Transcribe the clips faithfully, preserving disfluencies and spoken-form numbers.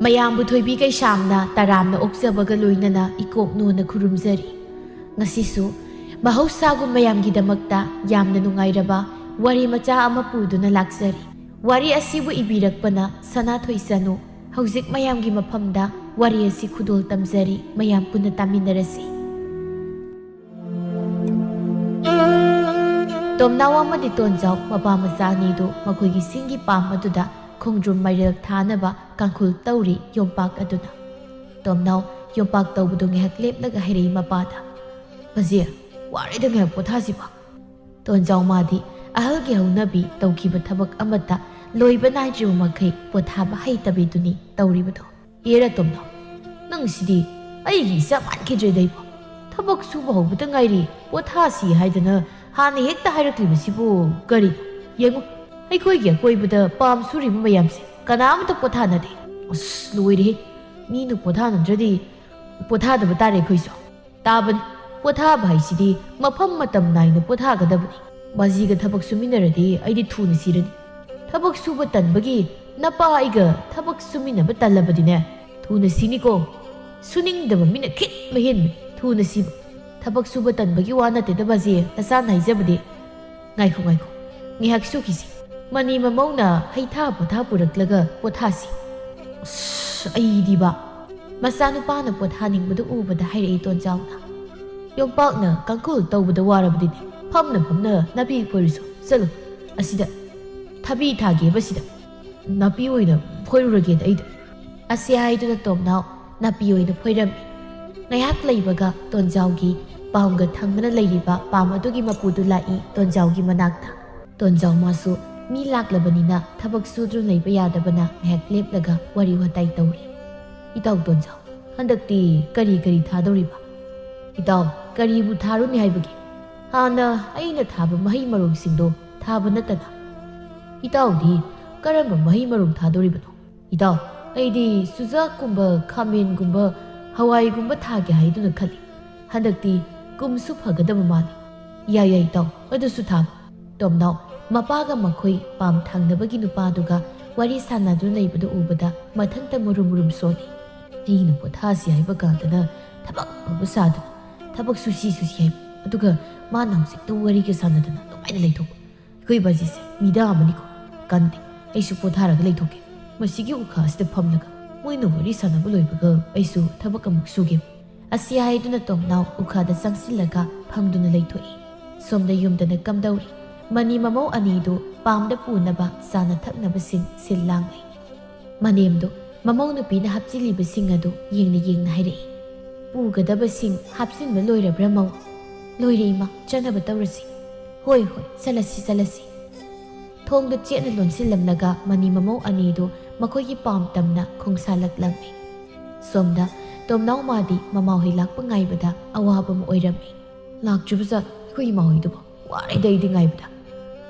ꯃꯌꯥꯝꯕꯨ ꯊꯣꯏꯕꯤ ꯀꯩꯁꯥꯝꯅ ꯇꯔꯥꯝꯅ ꯑꯣꯛꯆꯕꯒ ꯂꯣꯏꯅꯅ ꯏꯀꯣꯛ ꯅꯣꯟꯅ ꯈꯨꯔꯨꯝꯖꯔꯤ꯫ ꯉꯁꯤꯁꯨ ꯃꯍꯧꯁꯥꯒꯨꯝ ꯃꯌꯥꯝꯒꯤꯗꯃꯛꯇ ꯌꯥꯝꯅ ꯅꯨꯡꯉꯥꯏꯔꯕ ꯋꯥꯔꯤ ꯃꯆꯥ ꯑꯃ ꯄꯨꯗꯨꯅ ꯂꯥꯛꯆꯔꯤ꯫ ꯋꯥꯔꯤ ꯑꯁꯤꯕꯨ ꯏꯕꯤꯔꯛꯄꯅ ꯁꯅꯥꯊꯣꯏ ꯆꯅꯨ꯫ ꯍꯧꯖꯤꯛ ꯃꯌꯥꯝꯒꯤ ꯃꯐꯝꯗ ꯋꯥꯔꯤ ꯑꯁꯤ ꯈꯨꯗꯣꯜ ꯇꯝꯖꯔꯤ, ꯃꯌꯥꯝ ꯄꯨꯟꯅ ꯇꯥꯃꯤꯟꯅꯔꯁꯤ꯫ ꯇꯣꯝꯅꯥꯎ ꯑꯃꯗꯤ ꯇꯣꯟꯖꯥꯎ ꯃꯄꯥ ꯃꯆꯥ ꯑꯅꯤꯗꯨ ꯃꯈꯣꯏꯒꯤ ꯁꯤꯡꯒꯤ ꯄꯥꯝ ꯑꯗꯨꯗ ꯈꯣꯡꯗ꯭ꯔꯨꯝ ꯃꯥꯏꯔꯦꯜ ꯊꯥꯅꯕ ꯀꯥꯡꯈꯨꯜ ꯇꯧꯔꯤ, ꯌꯣꯝꯄꯥꯛ ꯑꯗꯨꯅ꯫ ꯇꯣꯝꯅꯥꯎ ꯌꯣꯝꯄꯥꯛ ꯇꯧꯕꯗꯨ ꯉꯥꯏꯍꯥꯛ ꯂꯦꯞꯂꯒ ꯍꯥꯏꯔꯛꯏ ꯃꯄꯥꯗ, "ꯕꯖꯦ, ꯋꯥꯔꯦꯗ, ꯉꯥꯏꯍꯥꯛ ꯄꯣꯊꯥꯁꯤꯕ꯫" ꯇꯣꯟꯖꯥꯎ ꯃꯥꯗꯤ ꯑꯍꯜꯒꯤ ꯍꯧꯅꯕꯤ ꯇꯧꯈꯤꯕ ꯊꯕꯛ ꯑꯃꯠꯇ ꯂꯣꯏꯕ ꯅꯥꯏꯗ꯭ꯔꯤꯕ ꯃꯈꯩ ꯄꯣꯊꯥꯕ ꯍꯩꯇꯕꯤꯗꯨꯅꯤ ꯇꯧꯔꯤꯕꯗꯣ꯫ "ꯑꯦꯔꯥ ꯇꯣꯝꯅꯥꯎ, ꯅꯪꯁꯤꯗꯤ ꯑꯩꯒꯤ ꯏꯆꯥ ꯃꯥꯟꯈꯤꯗ꯭ꯔꯦꯗ ꯑꯩꯕꯣ꯫ ꯊꯕꯛ ꯁꯨꯕ ꯍꯧꯕꯗ ꯉꯥꯏꯔꯤ, ꯄꯣꯊꯥꯁꯤ ꯍꯥꯏꯗꯅ ꯍꯥꯟꯅ ꯍꯦꯛꯇ ꯍꯥꯏꯔꯛꯂꯤꯕꯁꯤꯕꯨ ꯀꯔꯤꯅꯣ? ꯌꯦꯡꯉꯨ, ꯑꯩꯈꯣꯏꯒꯤ ꯑꯀꯣꯏꯕꯗ ꯄꯥꯝ ꯁꯨꯔꯤꯕ ꯃꯌꯥꯝꯁꯦ ꯀꯅꯥ ꯑꯃꯠꯇ ꯄꯣꯊꯥꯅꯗꯦ꯫ ꯑꯁ, ꯂꯣꯏꯔꯦꯍꯦ꯫ ꯃꯤꯅ ꯄꯣꯊꯥꯅꯗ꯭ꯔꯗꯤ ꯄꯣꯊꯥꯗꯕ ꯇꯥꯔꯦ ꯑꯩꯈꯣꯏꯁꯨ꯫ ꯇꯥꯕꯅꯤ, ꯄꯣꯊꯥꯕ ꯍꯥꯏꯁꯤꯗꯤ ꯃꯐꯝ ꯃꯇꯝ ꯅꯥꯏꯅ ꯄꯣꯊꯥꯒꯗꯕꯅꯤ꯫ ꯕꯥꯖꯤꯒ ꯊꯕꯛ ꯁꯨꯃꯤꯟꯅꯔꯗꯤ ꯑꯩꯗꯤ ꯊꯨꯅ ꯁꯤꯔꯅꯤ꯫ ꯊꯕꯛ ꯁꯨꯕ ꯇꯟꯕꯒꯤ ꯅꯄꯥ ꯑꯩꯒ ꯊꯕꯛ ꯁꯨꯃꯤꯟꯅꯕ ꯇꯜꯂꯕꯗꯤꯅꯦ, ꯊꯨꯅ ꯁꯤꯅꯤꯀꯣ꯫ ꯁꯨꯅꯤꯡꯗꯕ ꯃꯤꯅ ꯈꯤꯠ ꯃꯍꯦꯟꯕꯅꯤ ꯊꯨꯅ ꯁꯤꯕ꯫ ꯊꯕꯛ ꯁꯨꯕ ꯇꯟꯕꯒꯤ ꯋꯥ ꯅꯠꯇꯦꯗ ꯕꯥꯖꯤ, ꯅꯆꯥꯅ ꯍꯥꯏꯖꯕꯗꯤ꯫ ꯉꯥꯏꯈꯣ, ꯉꯥꯏꯈꯣ, ꯉꯥꯏꯍꯥꯛ ꯁꯨꯈꯤꯁꯤ꯫ ꯃꯅꯤ ꯃꯃꯧꯅ ꯍꯩꯊꯥ ꯄꯣꯊꯥ ꯄꯨꯔꯛꯂꯒ ꯄꯣꯊꯥꯁꯤ꯫ ꯑꯁ, ꯑꯩꯗꯤꯕ꯫ ꯃꯆꯥꯅꯨꯄꯥꯅ ꯄꯣꯊꯥꯅꯤꯡꯕꯗꯨ ꯎꯕꯗ ꯍꯥꯏꯔꯛꯏ ꯇꯣꯟꯖꯥꯎꯅ꯫ ꯌꯣꯝꯄꯥꯛꯅ ꯀꯥꯡꯈꯨꯜ ꯇꯧꯕꯗ ꯋꯥꯔꯕꯗꯤꯅꯦ, ꯐꯝꯅ ꯐꯝꯅ ꯅꯥꯄꯤ ꯐꯣꯏꯔꯨꯁꯨ꯫ ꯆꯠꯂꯨ, ꯑꯁꯤꯗ ꯊꯕꯤ ꯊꯥꯒꯦꯕ ꯁꯤꯗ꯫ ꯅꯥꯄꯤ ꯑꯣꯏꯅ ꯐꯣꯏꯔꯨꯔꯒꯦꯗ ꯑꯩꯗ꯫ ꯑꯁꯤ ꯍꯥꯏꯗꯨꯅ ꯇꯣꯝꯅꯥꯎ ꯅꯥꯄꯤ ꯑꯣꯏꯅ ꯐꯣꯏꯔꯝꯃꯤ꯫ ꯉꯥꯏꯍꯥꯛ ꯂꯩꯕꯒ ꯇꯣꯟꯖꯥꯎꯒꯤ ꯄꯥꯝꯒ ꯊꯪꯅꯅ ꯂꯩꯔꯤꯕ ꯄꯥꯝ ꯑꯗꯨꯒꯤ ꯃꯄꯨꯗꯨ ꯂꯥꯛꯏ ꯇꯣꯟꯖꯥꯎꯒꯤ ꯃꯅꯥꯛꯇ꯫ ꯇꯣꯟꯖꯥꯎ ꯃꯥꯁꯨ ꯃꯤ ꯂꯥꯛꯂꯕꯅꯤꯅ ꯊꯕꯛ ꯁꯨꯗꯨꯅ ꯂꯩꯕ ꯌꯥꯗꯕꯅ ꯉꯥꯏꯍꯥꯛ ꯂꯦꯞꯂꯒ ꯋꯥꯔꯤ ꯋꯥꯇꯥꯏ ꯇꯧꯔꯤ꯫ "ꯏꯇꯥꯎ ꯇꯣꯟꯖꯥꯎ, ꯍꯟꯗꯛꯇꯤ ꯀꯔꯤ ꯀꯔꯤ ꯊꯥꯗꯧꯔꯤꯕ?" "ꯏꯇꯥꯎ, ꯀꯔꯤꯕꯨ ꯊꯥꯔꯨꯅꯤ ꯍꯥꯏꯕꯒꯦ? ꯍꯥꯟꯅ ꯑꯩꯅ ꯊꯥꯕ ꯃꯍꯩ ꯃꯔꯣꯡꯁꯤꯡꯗꯣ ꯊꯥꯕ ꯅꯠꯇꯅ꯫" "ꯏꯇꯥꯎꯗꯤ ꯀꯔꯝꯕ ꯃꯍꯩ ꯃꯔꯣꯡ ꯊꯥꯗꯧꯔꯤꯕꯅꯣ?" "ꯏꯇꯥꯎ, ꯑꯩꯗꯤ ꯆꯨꯖꯥꯛꯀꯨꯝꯕ, ꯈꯥꯃꯦꯟꯒꯨꯝꯕ, ꯍꯋꯥꯏꯒꯨꯝꯕ ꯊꯥꯒꯦ ꯍꯥꯏꯗꯨꯅ ꯈꯜꯂꯤ꯫ ꯍꯟꯗꯛꯇꯤ ꯀꯨꯝꯁꯨ ꯐꯒꯗꯕ ꯃꯥꯜꯂꯤ꯫ "ꯌꯥꯏ ꯌꯥꯏ ꯏꯇꯥꯎ, ꯑꯗꯨꯁꯨ ꯊꯥꯕ꯫" ꯇꯣꯝꯅꯥꯎ ꯃꯄꯥꯒ ꯃꯈꯣꯏ ꯄꯥꯝ ꯊꯥꯡꯅꯕꯒꯤ ꯅꯨꯄꯥꯗꯨꯒ ꯋꯥꯔꯤ ꯁꯥꯟꯅꯗꯨꯅ ꯂꯩꯕꯗꯨ ꯎꯕꯗ ꯃꯊꯟꯇ ꯃꯨꯔꯨꯝ ꯃꯨꯔꯨꯝ ꯁꯣꯜꯂꯤ꯫ ꯑꯩꯅ ꯄꯣꯊꯥꯁꯤ ꯍꯥꯏꯕ ꯀꯥꯟꯗꯅ ꯊꯕꯛ ꯐꯕ ꯁꯥꯗꯅ, ꯊꯕꯛ ꯁꯨꯁꯤ ꯁꯨꯁꯤ ꯍꯥꯏꯕ, ꯑꯗꯨꯒ ꯃꯥꯅ ꯍꯧꯖꯤꯛꯇ ꯋꯥꯔꯤꯒ ꯁꯥꯟꯅꯗꯅ ꯅꯨꯡꯉꯥꯏꯅ ꯂꯩꯊꯣꯛꯄ꯫ ꯑꯩꯈꯣꯏ ꯕꯥꯖꯤꯁꯦ ꯃꯤꯗꯥ ꯑꯃꯅꯤꯀꯣ꯫ ꯀꯟꯗꯦ, ꯑꯩꯁꯨ ꯄꯣꯊꯥꯔꯒ ꯂꯩꯊꯣꯛꯀꯦ꯫ ꯃꯁꯤꯒꯤ ꯎꯈꯥ ꯑꯁꯤꯗ ꯐꯝꯂꯒ ꯃꯣꯏꯅ ꯋꯥꯔꯤ ꯁꯥꯟꯅꯕ ꯂꯣꯏꯕꯒ ꯑꯩꯁꯨ ꯊꯕꯛ ꯑꯃꯨꯛ ꯁꯨꯒꯦ꯫ ꯑꯁꯤ ꯍꯥꯏꯗꯨꯅ ꯇꯣꯝꯅꯥꯎ ꯎꯈꯥꯗ ꯆꯪꯁꯤꯜꯂꯒ ꯐꯝꯗꯨꯅ ꯂꯩꯊꯣꯛꯏ꯫ ꯁꯣꯝꯗ ꯌꯨꯝꯗꯅ ꯀꯝꯗꯧꯔꯤ? ꯃꯅꯤ ꯃꯃꯧ ꯑꯅꯤꯗꯨ ꯄꯥꯝꯗ ꯄꯨꯅꯕ ꯆꯥꯅ ꯊꯛꯅꯕꯁꯤꯡ ꯁꯤꯜ ꯂꯥꯡꯂꯤ꯫ ꯃꯅꯦꯝꯗꯨ ꯃꯃꯧ ꯅꯨꯄꯤꯅ ꯍꯥꯞꯆꯤꯜꯂꯤꯕꯁꯤꯡ ꯑꯗꯨ ꯌꯦꯡꯅ ꯌꯦꯡꯅ ꯍꯥꯏꯔꯛꯏ꯫ "ꯄꯨꯒꯗꯕꯁꯤꯡ ꯍꯥꯞꯆꯤꯟꯕ ꯂꯣꯏꯔꯕ꯭ꯔꯥ ꯃꯧ?" "ꯂꯣꯏꯔꯦ ꯏꯃꯥ, ꯆꯠꯅꯕ ꯇꯧꯔꯁꯤ꯫" "ꯍꯣꯏ ꯍꯣꯏ, ꯆꯠꯂꯁꯤ ꯆꯠꯂꯁꯤ꯫" ꯊꯣꯡꯗꯨ ꯆꯦꯠꯅ ꯂꯣꯟꯁꯤꯜꯂꯝꯂꯒ ꯃꯅꯤ ꯃꯃꯧ ꯑꯅꯤꯗꯨ ꯃꯈꯣꯏꯒꯤ ꯄꯥꯝ ꯇꯝꯅ ꯈꯣꯡꯁꯥꯜꯂꯛꯂꯝꯃꯤ꯫ ꯁꯣꯝꯗ ꯇꯣꯝꯅꯥꯎ ꯃꯥꯗꯤ ꯃꯃꯥꯍꯣꯏ ꯂꯥꯛꯄ ꯉꯥꯏꯕꯗ ꯑꯋꯥꯕ ꯑꯃ ꯑꯣꯏꯔꯝꯃꯤ꯫ "ꯂꯥꯛꯇ꯭ꯔꯤꯕ ꯖꯥꯠ ꯑꯩꯈꯣꯏ ꯏꯃꯥꯍꯣꯏꯗꯨꯕꯣ? ꯋꯥꯔꯦꯗ ꯑꯩꯗꯤ ꯉꯥꯏꯕꯗ꯫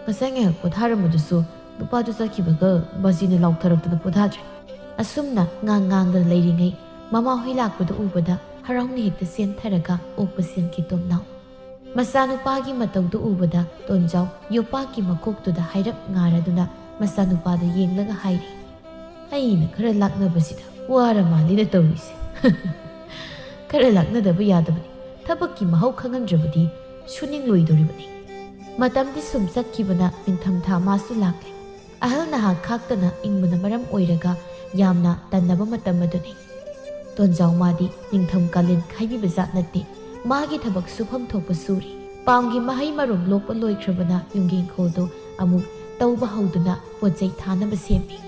ꯉꯁꯥꯏ ꯉꯥꯏꯍꯥꯛ ꯄꯣꯊꯥꯔꯝꯕꯗꯨꯁꯨ ꯅꯨꯄꯥꯗꯨ ꯆꯠꯈꯤꯕꯒ ꯕꯥꯖꯤꯅ ꯂꯥꯎꯊꯔꯛꯇꯅ ꯄꯣꯊꯥꯗ꯭ꯔꯦ꯫" ꯑꯁꯨꯝꯅ ꯉꯥꯡ ꯉꯥꯡꯗꯅ ꯂꯩꯔꯤꯉꯩ ꯃꯃꯥꯍꯣꯏ ꯂꯥꯛꯄꯗꯨ ꯎꯕꯗ ꯍꯔꯥꯎꯅ ꯍꯦꯛꯇ ꯆꯦꯟꯊꯔꯒ ꯑꯣꯛꯄ ꯆꯦꯟꯈꯤ ꯇꯣꯝꯅꯥꯎ꯫ ꯃꯆꯥꯅꯨꯄꯥꯒꯤ ꯃꯇꯧꯗꯨ ꯎꯕꯗ ꯇꯣꯟꯖꯥꯎ ꯌꯣꯄꯥꯛꯀꯤ ꯃꯀꯣꯛꯇꯨꯗ ꯍꯥꯏꯔꯞ ꯉꯥꯔꯗꯨꯅ ꯃꯆꯥꯅꯨꯄꯥꯗꯨ ꯌꯦꯡꯂꯒ ꯍꯥꯏꯔꯤ, "ꯑꯩꯅ ꯈꯔ ꯂꯥꯛꯅꯕꯁꯤꯗ ꯋꯥꯔ ꯃꯥꯜꯂꯤꯗ ꯇꯧꯔꯤꯁꯦ꯫" "ꯈꯔ ꯂꯥꯛꯅꯗꯕ ꯌꯥꯗꯕꯅꯤ꯫ ꯊꯕꯛꯀꯤ ꯃꯍꯥꯎ ꯈꯪꯍꯟꯗ꯭ꯔꯕꯗꯤ ꯁꯨꯅꯤꯡꯂꯣꯏꯗꯧꯔꯤꯕꯅꯤ꯫" ꯃꯇꯝꯗꯤ ꯁꯨꯝ ꯆꯠꯈꯤꯕꯅ ꯅꯤꯡꯊꯝꯊꯥ ꯃꯥꯁꯨ ꯂꯥꯛꯂꯦ꯫ ꯑꯍꯜ ꯅꯍꯥ ꯈꯥꯛꯇꯅ ꯏꯪꯕꯅ ꯃꯔꯝ ꯑꯣꯏꯔꯒ ꯌꯥꯝꯅ ꯇꯟꯅꯕ ꯃꯇꯝ ꯑꯗꯨꯅꯤ꯫ ꯇꯣꯟꯖꯥꯎ ꯃꯥꯗꯤ ꯅꯤꯡꯊꯝ ꯀꯥꯂꯦꯟ ꯈꯥꯏꯕꯤꯕ ꯖꯥꯠ ꯅꯠꯇꯦ꯫ ꯃꯥꯒꯤ ꯊꯕꯛ ꯁꯨꯐꯝ ꯊꯣꯛꯄ ꯁꯨꯔꯤ꯫ ꯄꯥꯝꯒꯤ ꯃꯍꯩ ꯃꯔꯣꯡ ꯂꯣꯛꯄ ꯂꯣꯏꯈ꯭ꯔꯕꯅ ꯌꯨꯝꯒꯤ ꯏꯪꯈꯣꯜꯗꯨ ꯑꯃꯨꯛ ꯇꯧꯕ ꯍꯧꯗꯨꯅ ꯄꯣꯠ ꯆꯩ ꯊꯥꯅꯕ ꯁꯦꯝꯃꯤ꯫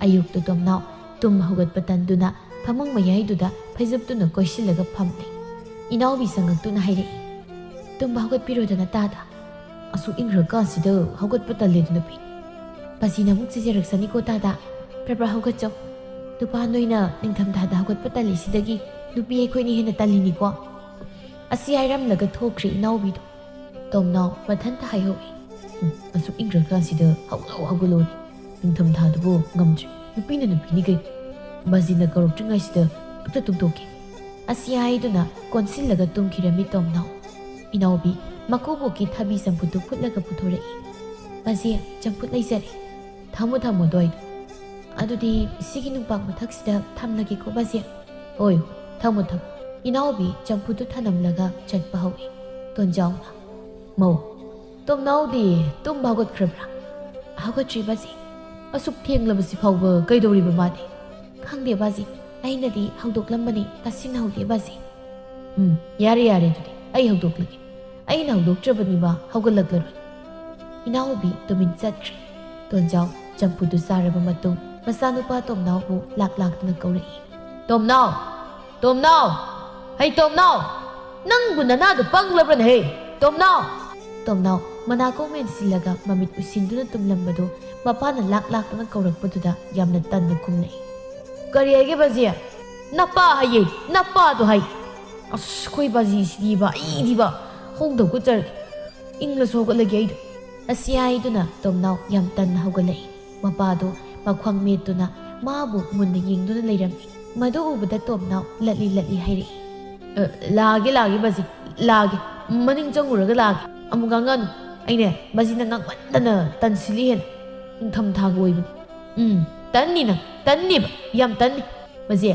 ꯑꯌꯨꯛꯇ ꯇꯣꯝꯅꯥꯎ ꯇꯨꯝ ꯍꯧꯒꯠꯄ ꯇꯟꯗꯨꯅ ꯐꯃꯨꯡ ꯃꯌꯥꯏꯗꯨꯗ ꯐꯩꯖꯨꯞꯇꯨꯅ ꯀꯣꯏꯁꯤꯜꯂꯒ ꯐꯝꯂꯤ꯫ ꯏꯅꯥꯎꯕꯤ ꯆꯪꯉꯛꯇꯨꯅ ꯍꯥꯏꯔꯛꯏ, "ꯇꯨꯝꯕ ꯍꯧꯒꯠꯄꯤꯔꯣꯗꯅ ꯇꯥꯗ꯫ ꯑꯁꯨꯛ ꯏꯪꯈ꯭ꯔꯀꯥꯟꯁꯤꯗ ꯍꯧꯒꯠꯄ ꯇꯜꯂꯦꯗ ꯅꯨꯄꯤ꯫ ꯕꯥꯖꯤꯅ ꯑꯃꯨꯛ ꯆꯩꯖꯔꯛꯁꯅꯤꯀꯣ ꯇꯥꯗ꯫ ꯄ꯭ꯔꯄ꯭ꯔ ꯍꯧꯒꯠꯆꯧ꯫ ꯅꯨꯄꯥ ꯅꯣꯏꯅ ꯅꯤꯡꯊꯝꯊꯥꯗ ꯍꯧꯒꯠꯄ ꯇꯜꯂꯤꯁꯤꯗꯒꯤ ꯅꯨꯄꯤ ꯑꯩꯈꯣꯏꯅ ꯍꯦꯟꯅ ꯇꯜꯂꯤꯅꯤꯀꯣ꯫" ꯑꯁꯤ ꯍꯥꯏꯔꯝꯂꯒ ꯊꯣꯛꯈ꯭ꯔꯦ ꯏꯅꯥꯎꯕꯤꯗꯣ꯫ ꯇꯣꯝꯅꯥꯎ ꯃꯊꯟꯇ ꯍꯥꯏꯍꯧꯏ, "ꯎꯝ, ꯑꯁꯨꯛ ꯏꯪꯈ꯭ꯔꯀꯥꯟꯁꯤꯗ ꯍꯧꯒꯠꯂꯣ ꯍꯧꯒꯠꯂꯣꯅꯦ꯫ ꯅꯤꯡꯊꯝꯊꯥꯗꯨꯕꯨ ꯉꯝꯗ꯭ꯔꯦ꯫ ꯅꯨꯄꯤꯅ ꯅꯨꯄꯤꯅꯤ ꯀꯩꯅꯣ꯫ ꯕꯥꯖꯤꯅ ꯀꯧꯔꯛꯇ꯭ꯔꯤꯉꯩꯁꯤꯗ ꯍꯦꯛꯇ ꯇꯨꯝꯊꯣꯛꯀꯦ꯫" ꯑꯁꯤ ꯍꯥꯏꯗꯨꯅ ꯀꯣꯟꯁꯤꯜꯂꯒ ꯇꯨꯝꯈꯤꯔꯝꯃꯤ ꯇꯣꯝꯅꯥꯎ꯫ ꯏꯅꯥꯎꯕꯤ ꯃꯀꯨꯕꯣꯛꯀꯤ ꯊꯕꯤ ꯆꯝꯐꯨꯠꯇꯨ ꯐꯨꯠꯂꯒ ꯄꯨꯊꯣꯔꯛꯏ꯫ "ꯕꯥꯖꯤ, ꯆꯝꯐꯨꯠ ꯂꯩꯖꯔꯦ꯫ ꯊꯝꯃꯣ, ꯊꯝꯃꯣ ꯑꯗꯨꯋꯥꯏꯗ꯫ ꯑꯗꯨꯗꯤ ꯁꯤꯒꯤ ꯅꯨꯡꯄꯥꯛ ꯃꯊꯛꯁꯤꯗ ꯊꯝꯂꯒꯦꯀꯣ ꯕꯥꯖꯤ?" "ꯍꯣꯏ, ꯍꯣꯏ, ꯊꯝꯃꯣ, ꯊꯝꯃꯣ꯫" ꯏꯅꯥꯎꯕꯤ ꯆꯝꯐꯨꯠꯇꯨ ꯊꯅꯝꯂꯒ ꯆꯠꯄ ꯍꯧꯏ꯫ ꯇꯣꯟꯖꯥꯎꯅ, "ꯃꯧ, ꯇꯣꯝꯅꯥꯎꯗꯤ ꯇꯨꯝꯕ ꯍꯧꯒꯠꯈ꯭ꯔꯕ꯭ꯔꯥ?" "ꯍꯧꯒꯠꯇ꯭ꯔꯤ ꯕꯥꯖꯤ꯫" "ꯑꯁꯨꯛ ꯊꯦꯡꯂꯕꯁꯤ ꯐꯥꯎꯕ ꯀꯩꯗꯧꯔꯤꯕ ꯃꯥꯗꯤ?" "ꯈꯪꯗꯦ ꯕꯥꯖꯤ, ꯑꯩꯅꯗꯤ ꯍꯧꯗꯣꯛꯂꯝꯕꯅꯤ, ꯇꯥꯁꯤꯟꯍꯧꯗꯦ ꯕꯥꯖꯤ꯫" "ꯎꯝ, ꯌꯥꯔꯦ, ꯌꯥꯔꯦ, ꯑꯗꯨꯗꯤ ꯑꯩ ꯍꯧꯗꯣꯛꯂꯒꯦ꯫ ꯑꯩꯅ ꯍꯧꯗꯣꯛꯇ꯭ꯔꯕꯅꯤ ꯃꯥ ꯍꯧꯒꯠꯂꯛꯂꯔꯣꯏ꯫" ꯏꯅꯥꯎꯕꯤ ꯇꯨꯃꯤꯟ ꯆꯠꯈ꯭ꯔꯦ꯫ ꯇꯣꯟꯖꯥꯎ ꯆꯝꯐꯨꯠꯇꯨ ꯆꯥꯔꯕ ꯃꯇꯨꯡ ꯃꯆꯥꯅꯨꯄꯥ ꯇꯣꯝꯅꯥꯎꯕꯨ ꯂꯥꯛ ꯂꯥꯛꯇꯨꯅ ꯀꯧꯔꯛꯏ꯫ "ꯇꯣꯝꯅꯥꯎ! ꯇꯣꯝꯅꯥꯎ! ꯍꯩ ꯇꯣꯝꯅꯥꯎ! ꯅꯪꯕꯨ ꯅꯅꯥꯗꯨ ꯄꯪꯂꯕ꯭ꯔꯅꯦꯍꯦ? ꯇꯣꯝꯅꯥꯎ!" ꯇꯣꯝꯅꯥꯎ ꯃꯅꯥꯀꯣꯡ ꯃꯦꯟꯁꯤꯜꯂꯒ ꯃꯃꯤꯠ ꯎꯏꯁꯤꯟꯗꯨꯅ ꯇꯨꯝꯂꯝꯕꯗꯨ ꯃꯄꯥꯅ ꯂꯥꯛ ꯂꯥꯛꯇꯨꯅ ꯀꯧꯔꯛꯄꯗꯨꯗ ꯌꯥꯝꯅ ꯇꯟꯅ ꯈꯨꯝꯂꯛꯏ꯫ "ꯀꯔꯤ ꯍꯥꯏꯒꯦ ꯕꯥꯖꯤ?" "ꯅꯄꯥ ꯍꯥꯏꯌꯦ, ꯅꯄꯥꯗꯣ ꯍꯥꯏ꯫" "ꯑꯁ, ꯑꯩꯈꯣꯏ ꯕꯥꯖꯤꯁꯤꯗꯤꯕ, ꯑꯩꯗꯤꯕ ꯍꯧꯗꯧꯒ ꯆꯔꯦ꯫ ꯏꯪꯂꯁꯨ ꯍꯧꯒꯠꯂꯒꯦ ꯑꯩꯗꯣ꯫" ꯑꯁꯤ ꯍꯥꯏꯗꯨꯅ ꯇꯣꯝꯅꯥꯎ ꯌꯥꯝ ꯇꯟꯅ ꯍꯧꯒꯠꯂꯛꯏ꯫ ꯃꯄꯥꯗꯨ ꯃꯈ꯭ꯋꯥꯡ ꯃꯦꯠꯇꯨꯅ ꯃꯥꯕꯨ ꯃꯨꯟꯅ ꯌꯦꯡꯗꯨꯅ ꯂꯩꯔꯝꯃꯤ꯫ ꯃꯗꯨ ꯎꯕꯗ ꯇꯣꯝꯅꯥꯎ ꯂꯠꯂꯤ ꯂꯠꯂꯤ ꯍꯥꯏꯔꯛꯏ꯫ "ꯑ, ꯂꯥꯛꯑꯒꯦ, ꯂꯥꯛꯑꯒꯦ ꯕꯥꯖꯤ, ꯂꯥꯛꯑꯒꯦ꯫ ꯃꯅꯤꯡ ꯆꯪꯉꯨꯔꯒ ꯂꯥꯛꯑꯒꯦ꯫ ꯑꯃꯨꯛ ꯉꯥꯡꯉꯅꯨ꯫ ꯑꯩꯅꯦ, ꯕꯥꯖꯤꯅ ꯉꯥꯡꯃꯟꯗꯅ ꯇꯟꯁꯤꯜꯂꯤ ꯍꯦꯟꯅ꯫ ꯅꯤꯡꯊꯝꯊꯥꯒ ꯑꯣꯏꯕꯅꯤ꯫ ꯎꯝ, ꯇꯟꯅꯤ ꯅꯪ, ꯇꯟꯅꯦꯕ, ꯌꯥꯝ ꯇꯟꯅꯤ꯫ ꯕꯥꯖꯤ,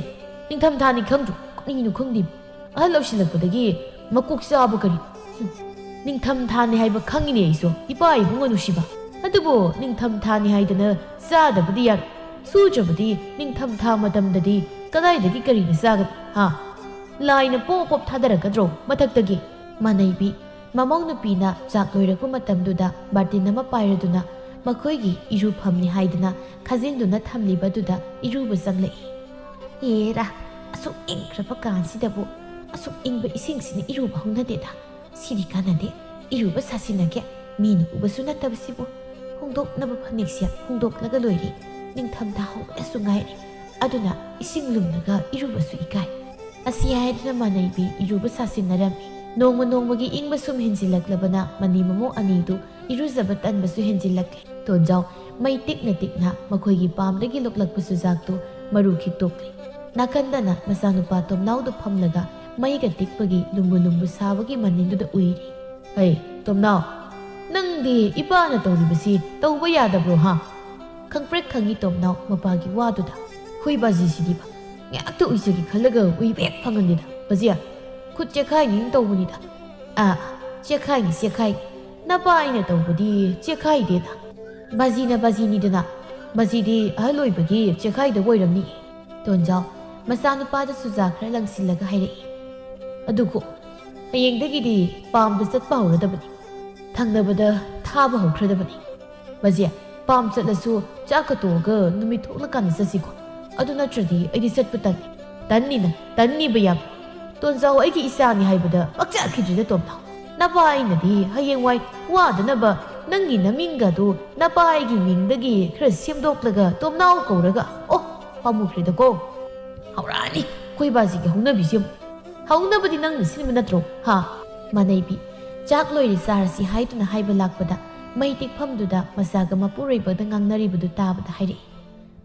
ꯅꯤꯡꯊꯝꯊꯥꯅꯤ ꯈꯪꯗ꯭ꯔꯣ? ꯀꯔꯤꯅꯣ ꯈꯪꯗꯦ꯫ ꯑꯍꯜ ꯑꯣꯏꯁꯤꯜꯂꯛꯄꯗꯒꯤ ꯃꯀꯣꯛ ꯆꯥꯕ ꯀꯔꯤ? ꯍꯨꯝ, ꯅꯤꯡꯊꯝꯊꯥꯅꯤ ꯍꯥꯏꯕ ꯈꯪꯉꯤꯅꯦ ꯑꯩꯁꯨ, ꯏꯄꯥ ꯏꯕꯨꯡꯉꯣ ꯅꯨꯡꯁꯤꯕ꯫ ꯑꯗꯨꯕꯨ ꯅꯤꯡꯊꯝꯊꯥꯅꯤ ꯍꯥꯏꯗꯅ ꯆꯥꯗꯕꯗꯤ ꯌꯥꯔꯣꯏ꯫ ꯁꯨꯗ꯭ꯔꯕꯗꯤ ꯅꯤꯡꯊꯝꯊꯥ ꯃꯇꯝꯗꯗꯤ ꯀꯗꯥꯏꯗꯒꯤ ꯀꯔꯤꯅ ꯆꯥꯒꯅꯤ? ꯍꯥ? ꯂꯥꯏꯅ ꯄꯣꯞ ꯄꯣꯞ ꯊꯥꯗꯔꯛꯀꯗ꯭ꯔꯣ ꯃꯊꯛꯇꯒꯤ?" ꯃꯥꯅꯩꯕꯤ ꯃꯃꯧ ꯅꯨꯄꯤꯅ ꯆꯥꯛ ꯂꯣꯏꯔꯛꯄ ꯃꯇꯝꯗꯨꯗ ꯕꯥꯔꯇꯤꯟ ꯑꯃ ꯄꯥꯏꯔꯗꯨꯅ ꯃꯈꯣꯏꯒꯤ ꯏꯔꯨꯐꯝꯅꯤ ꯍꯥꯏꯗꯅ ꯈꯥꯖꯤꯟꯗꯨꯅ ꯊꯝꯂꯤꯕꯗꯨꯗ ꯏꯔꯨꯕ ꯆꯪꯂꯛꯏ꯫ "ꯑꯦꯔꯥ, ꯑꯁꯨꯛ ꯏꯪꯈ꯭ꯔꯕ ꯀꯥꯟꯁꯤꯗꯕꯨ ꯑꯁꯨꯛ ꯏꯪꯕ ꯏꯁꯤꯡꯁꯤꯅ ꯏꯔꯨꯕ ꯍꯧꯅꯗꯦꯗ꯫ ꯁꯤꯗꯤ ꯀꯥꯟꯅꯗꯦ꯫ ꯏꯔꯨꯕ ꯁꯥꯁꯤꯟꯅꯒꯦ꯫ ꯃꯤꯅ ꯎꯕꯁꯨ ꯅꯠꯇꯕꯁꯤꯕꯨ꯫ ꯍꯣꯡꯗꯣꯛꯅꯕ ꯐꯅꯦꯛꯁꯦ ꯍꯣꯡꯗꯣꯛꯂꯒ ꯂꯣꯏꯔꯦ꯫ ꯅꯤꯡꯊꯝꯊꯥ ꯍꯧꯕꯗꯁꯨ ꯉꯥꯏꯔꯦ꯫ ꯑꯗꯨꯅ ꯏꯁꯤꯡ ꯂꯨꯝꯂꯒ ꯏꯔꯨꯕꯁꯨ ꯏꯀꯥꯏ꯫" ꯑꯁꯤ ꯍꯥꯏꯗꯨꯅ ꯃꯥꯅꯩꯕꯤ ꯏꯔꯨꯕ ꯁꯥꯁꯤꯟꯅꯔꯝꯃꯤ꯫ ꯅꯣꯡꯃ ꯅꯣꯡꯃꯒꯤ ꯏꯪꯕ ꯁꯨꯝ ꯍꯦꯟꯖꯤꯜꯂꯛꯂꯕꯅ ꯃꯅꯤ ꯃꯃꯧ ꯑꯅꯤꯗꯨ ꯏꯔꯨꯖꯕ ꯇꯟꯕꯁꯨ ꯍꯦꯟꯖꯤꯜꯂꯛꯂꯦ꯫ ꯇꯣꯟꯖꯥꯎ ꯃꯩ ꯇꯤꯛꯅ ꯇꯤꯛꯅ ꯃꯈꯣꯏꯒꯤ ꯄꯥꯝꯗꯒꯤ ꯂꯨꯞꯂꯛꯄ ꯆꯨꯖꯥꯛꯇꯨ ꯃꯔꯨ ꯈꯤꯛꯇꯣꯛꯂꯤ꯫ ꯅꯥꯀꯟꯗꯅ ꯃꯆꯥꯅꯨꯄꯥ ꯇꯣꯝꯅꯥꯎꯗꯨ ꯐꯝꯂꯒ ꯃꯩꯒ ꯇꯤꯛꯄꯒꯤ ꯂꯨꯝꯕꯨ ꯂꯨꯝꯕꯨ ꯁꯥꯕꯒꯤ ꯃꯅꯤꯟꯗꯨꯗ ꯎꯏꯔꯤ꯫ "ꯍꯩ, ꯇꯣꯝꯅꯥꯎ, ꯅꯪꯗꯤ ꯏꯄꯥꯅ ꯇꯧꯔꯤꯕꯁꯤ ꯇꯧꯕ ꯌꯥꯗꯕ꯭ꯔꯣ, ꯍꯥ?" ꯈꯪꯄ꯭ꯔꯦꯛ ꯈꯪꯉꯤ ꯇꯣꯝꯅꯥꯎ ꯃꯄꯥꯒꯤ ꯋꯥꯗꯨꯗ꯫ "ꯍꯨꯏ ꯕꯥꯖꯤꯁꯤꯗꯤꯕ, ꯉꯥꯏꯍꯥꯛꯇ ꯎꯏꯖꯒꯦ ꯈꯜꯂꯒ ꯎꯏꯕ ꯍꯦꯛ ꯐꯪꯍꯟꯗꯦꯗ꯫ ꯕꯥꯖꯤ, ꯈꯨꯠ ꯆꯦꯈꯥꯏꯅꯤꯅ ꯇꯧꯕꯅꯤꯗ꯫ ꯑꯥ, ꯆꯦꯈꯥꯏꯅꯤ, ꯆꯦꯈꯥꯏꯅꯤ꯫ ꯅꯄꯥ ꯑꯩꯅ ꯇꯧꯕꯗꯤ ꯆꯦꯈꯥꯏꯗꯦꯗ꯫ ꯕꯥꯖꯤꯅ ꯕꯥꯖꯤꯅꯤꯗꯅ, ꯕꯥꯖꯤꯗꯤ ꯑꯍꯜ ꯑꯣꯏꯕꯒꯤ ꯆꯦꯈꯥꯏꯗꯕ ꯑꯣꯏꯔꯝꯅꯤ꯫" ꯇꯣꯟꯖꯥꯎ ꯃꯆꯥꯅꯨꯄꯥꯗ ꯆꯨꯖꯥꯛ ꯈꯔ ꯂꯪꯁꯤꯜꯂꯒ ꯍꯥꯏꯔꯛꯏ꯫ "ꯑꯗꯨꯀꯣ, ꯍꯌꯦꯡꯗꯒꯤꯗꯤ ꯄꯥꯝꯗ ꯆꯠꯄ ꯍꯧꯔꯗꯕꯅꯤ꯫ ꯊꯪꯅꯕꯗ ꯊꯥꯕ ꯍꯧꯈ꯭ꯔꯗꯕꯅꯤ꯫ ꯕꯥꯖꯤ, ꯄꯥꯝ ꯆꯠꯂꯁꯨ ꯆꯥꯛꯀ ꯇꯣꯛꯑꯒ ꯅꯨꯃꯤꯠ ꯊꯣꯛꯂꯀꯥꯟꯗ ꯆꯠꯁꯤꯀꯣ꯫ ꯑꯗꯨ ꯅꯠꯇ꯭ꯔꯗꯤ ꯑꯩꯗꯤ ꯆꯠꯄ ꯇꯜꯂꯤ꯫" "ꯇꯟꯅꯤꯅ, ꯇꯟꯅꯤꯕ ꯌꯥꯝ꯫ ꯇꯣꯟꯖꯥꯎ ꯑꯩꯒꯤ ꯏꯆꯥꯅꯤ ꯍꯥꯏꯕꯗ ꯄꯥꯛꯆꯥꯈꯤꯗ꯭ꯔꯤꯗ ꯇꯣꯝꯅꯥꯎ꯫ ꯅꯄꯥ ꯑꯩꯅꯗꯤ ꯍꯌꯦꯡꯋꯥꯏ ꯋꯥꯗꯅꯕ ꯅꯪꯒꯤ ꯅꯃꯤꯡꯒꯗꯨ ꯅꯄꯥ ꯑꯩꯒꯤ ꯃꯤꯡꯗꯒꯤ ꯈꯔ ꯁꯦꯝꯗꯣꯛꯂꯒ ꯇꯣꯝꯅꯥꯎ ꯀꯧꯔꯒ, ꯑꯣ, ꯄꯥꯝꯃꯨꯈ꯭ꯔꯦꯗꯀꯣ꯫ ꯍꯧꯔꯛꯑꯅꯤ ꯑꯩꯈꯣꯏ ꯕꯥꯖꯤꯒꯤ ꯍꯧꯅꯕꯤꯁꯤ ꯑꯃꯨꯛ꯫ ꯍꯧꯅꯕꯗꯤ ꯅꯪꯅ ꯁꯤꯟꯕ ꯅꯠꯇ꯭ꯔꯣ, ꯍꯥ?" ꯃꯅꯩꯕꯤ ꯆꯥꯛ ꯂꯣꯏꯔꯦ ꯆꯥꯔꯁꯤ ꯍꯥꯏꯗꯨꯅ ꯍꯥꯏꯕ ꯂꯥꯛꯄꯗ ꯃꯩ ꯇꯤꯛꯐꯝꯗꯨꯗ ꯃꯆꯥꯒ ꯃꯄꯨꯔꯣꯏꯕꯒ ꯉꯥꯡꯅꯔꯤꯕꯗꯨ ꯇꯥꯕꯗ ꯍꯥꯏꯔꯛꯏ꯫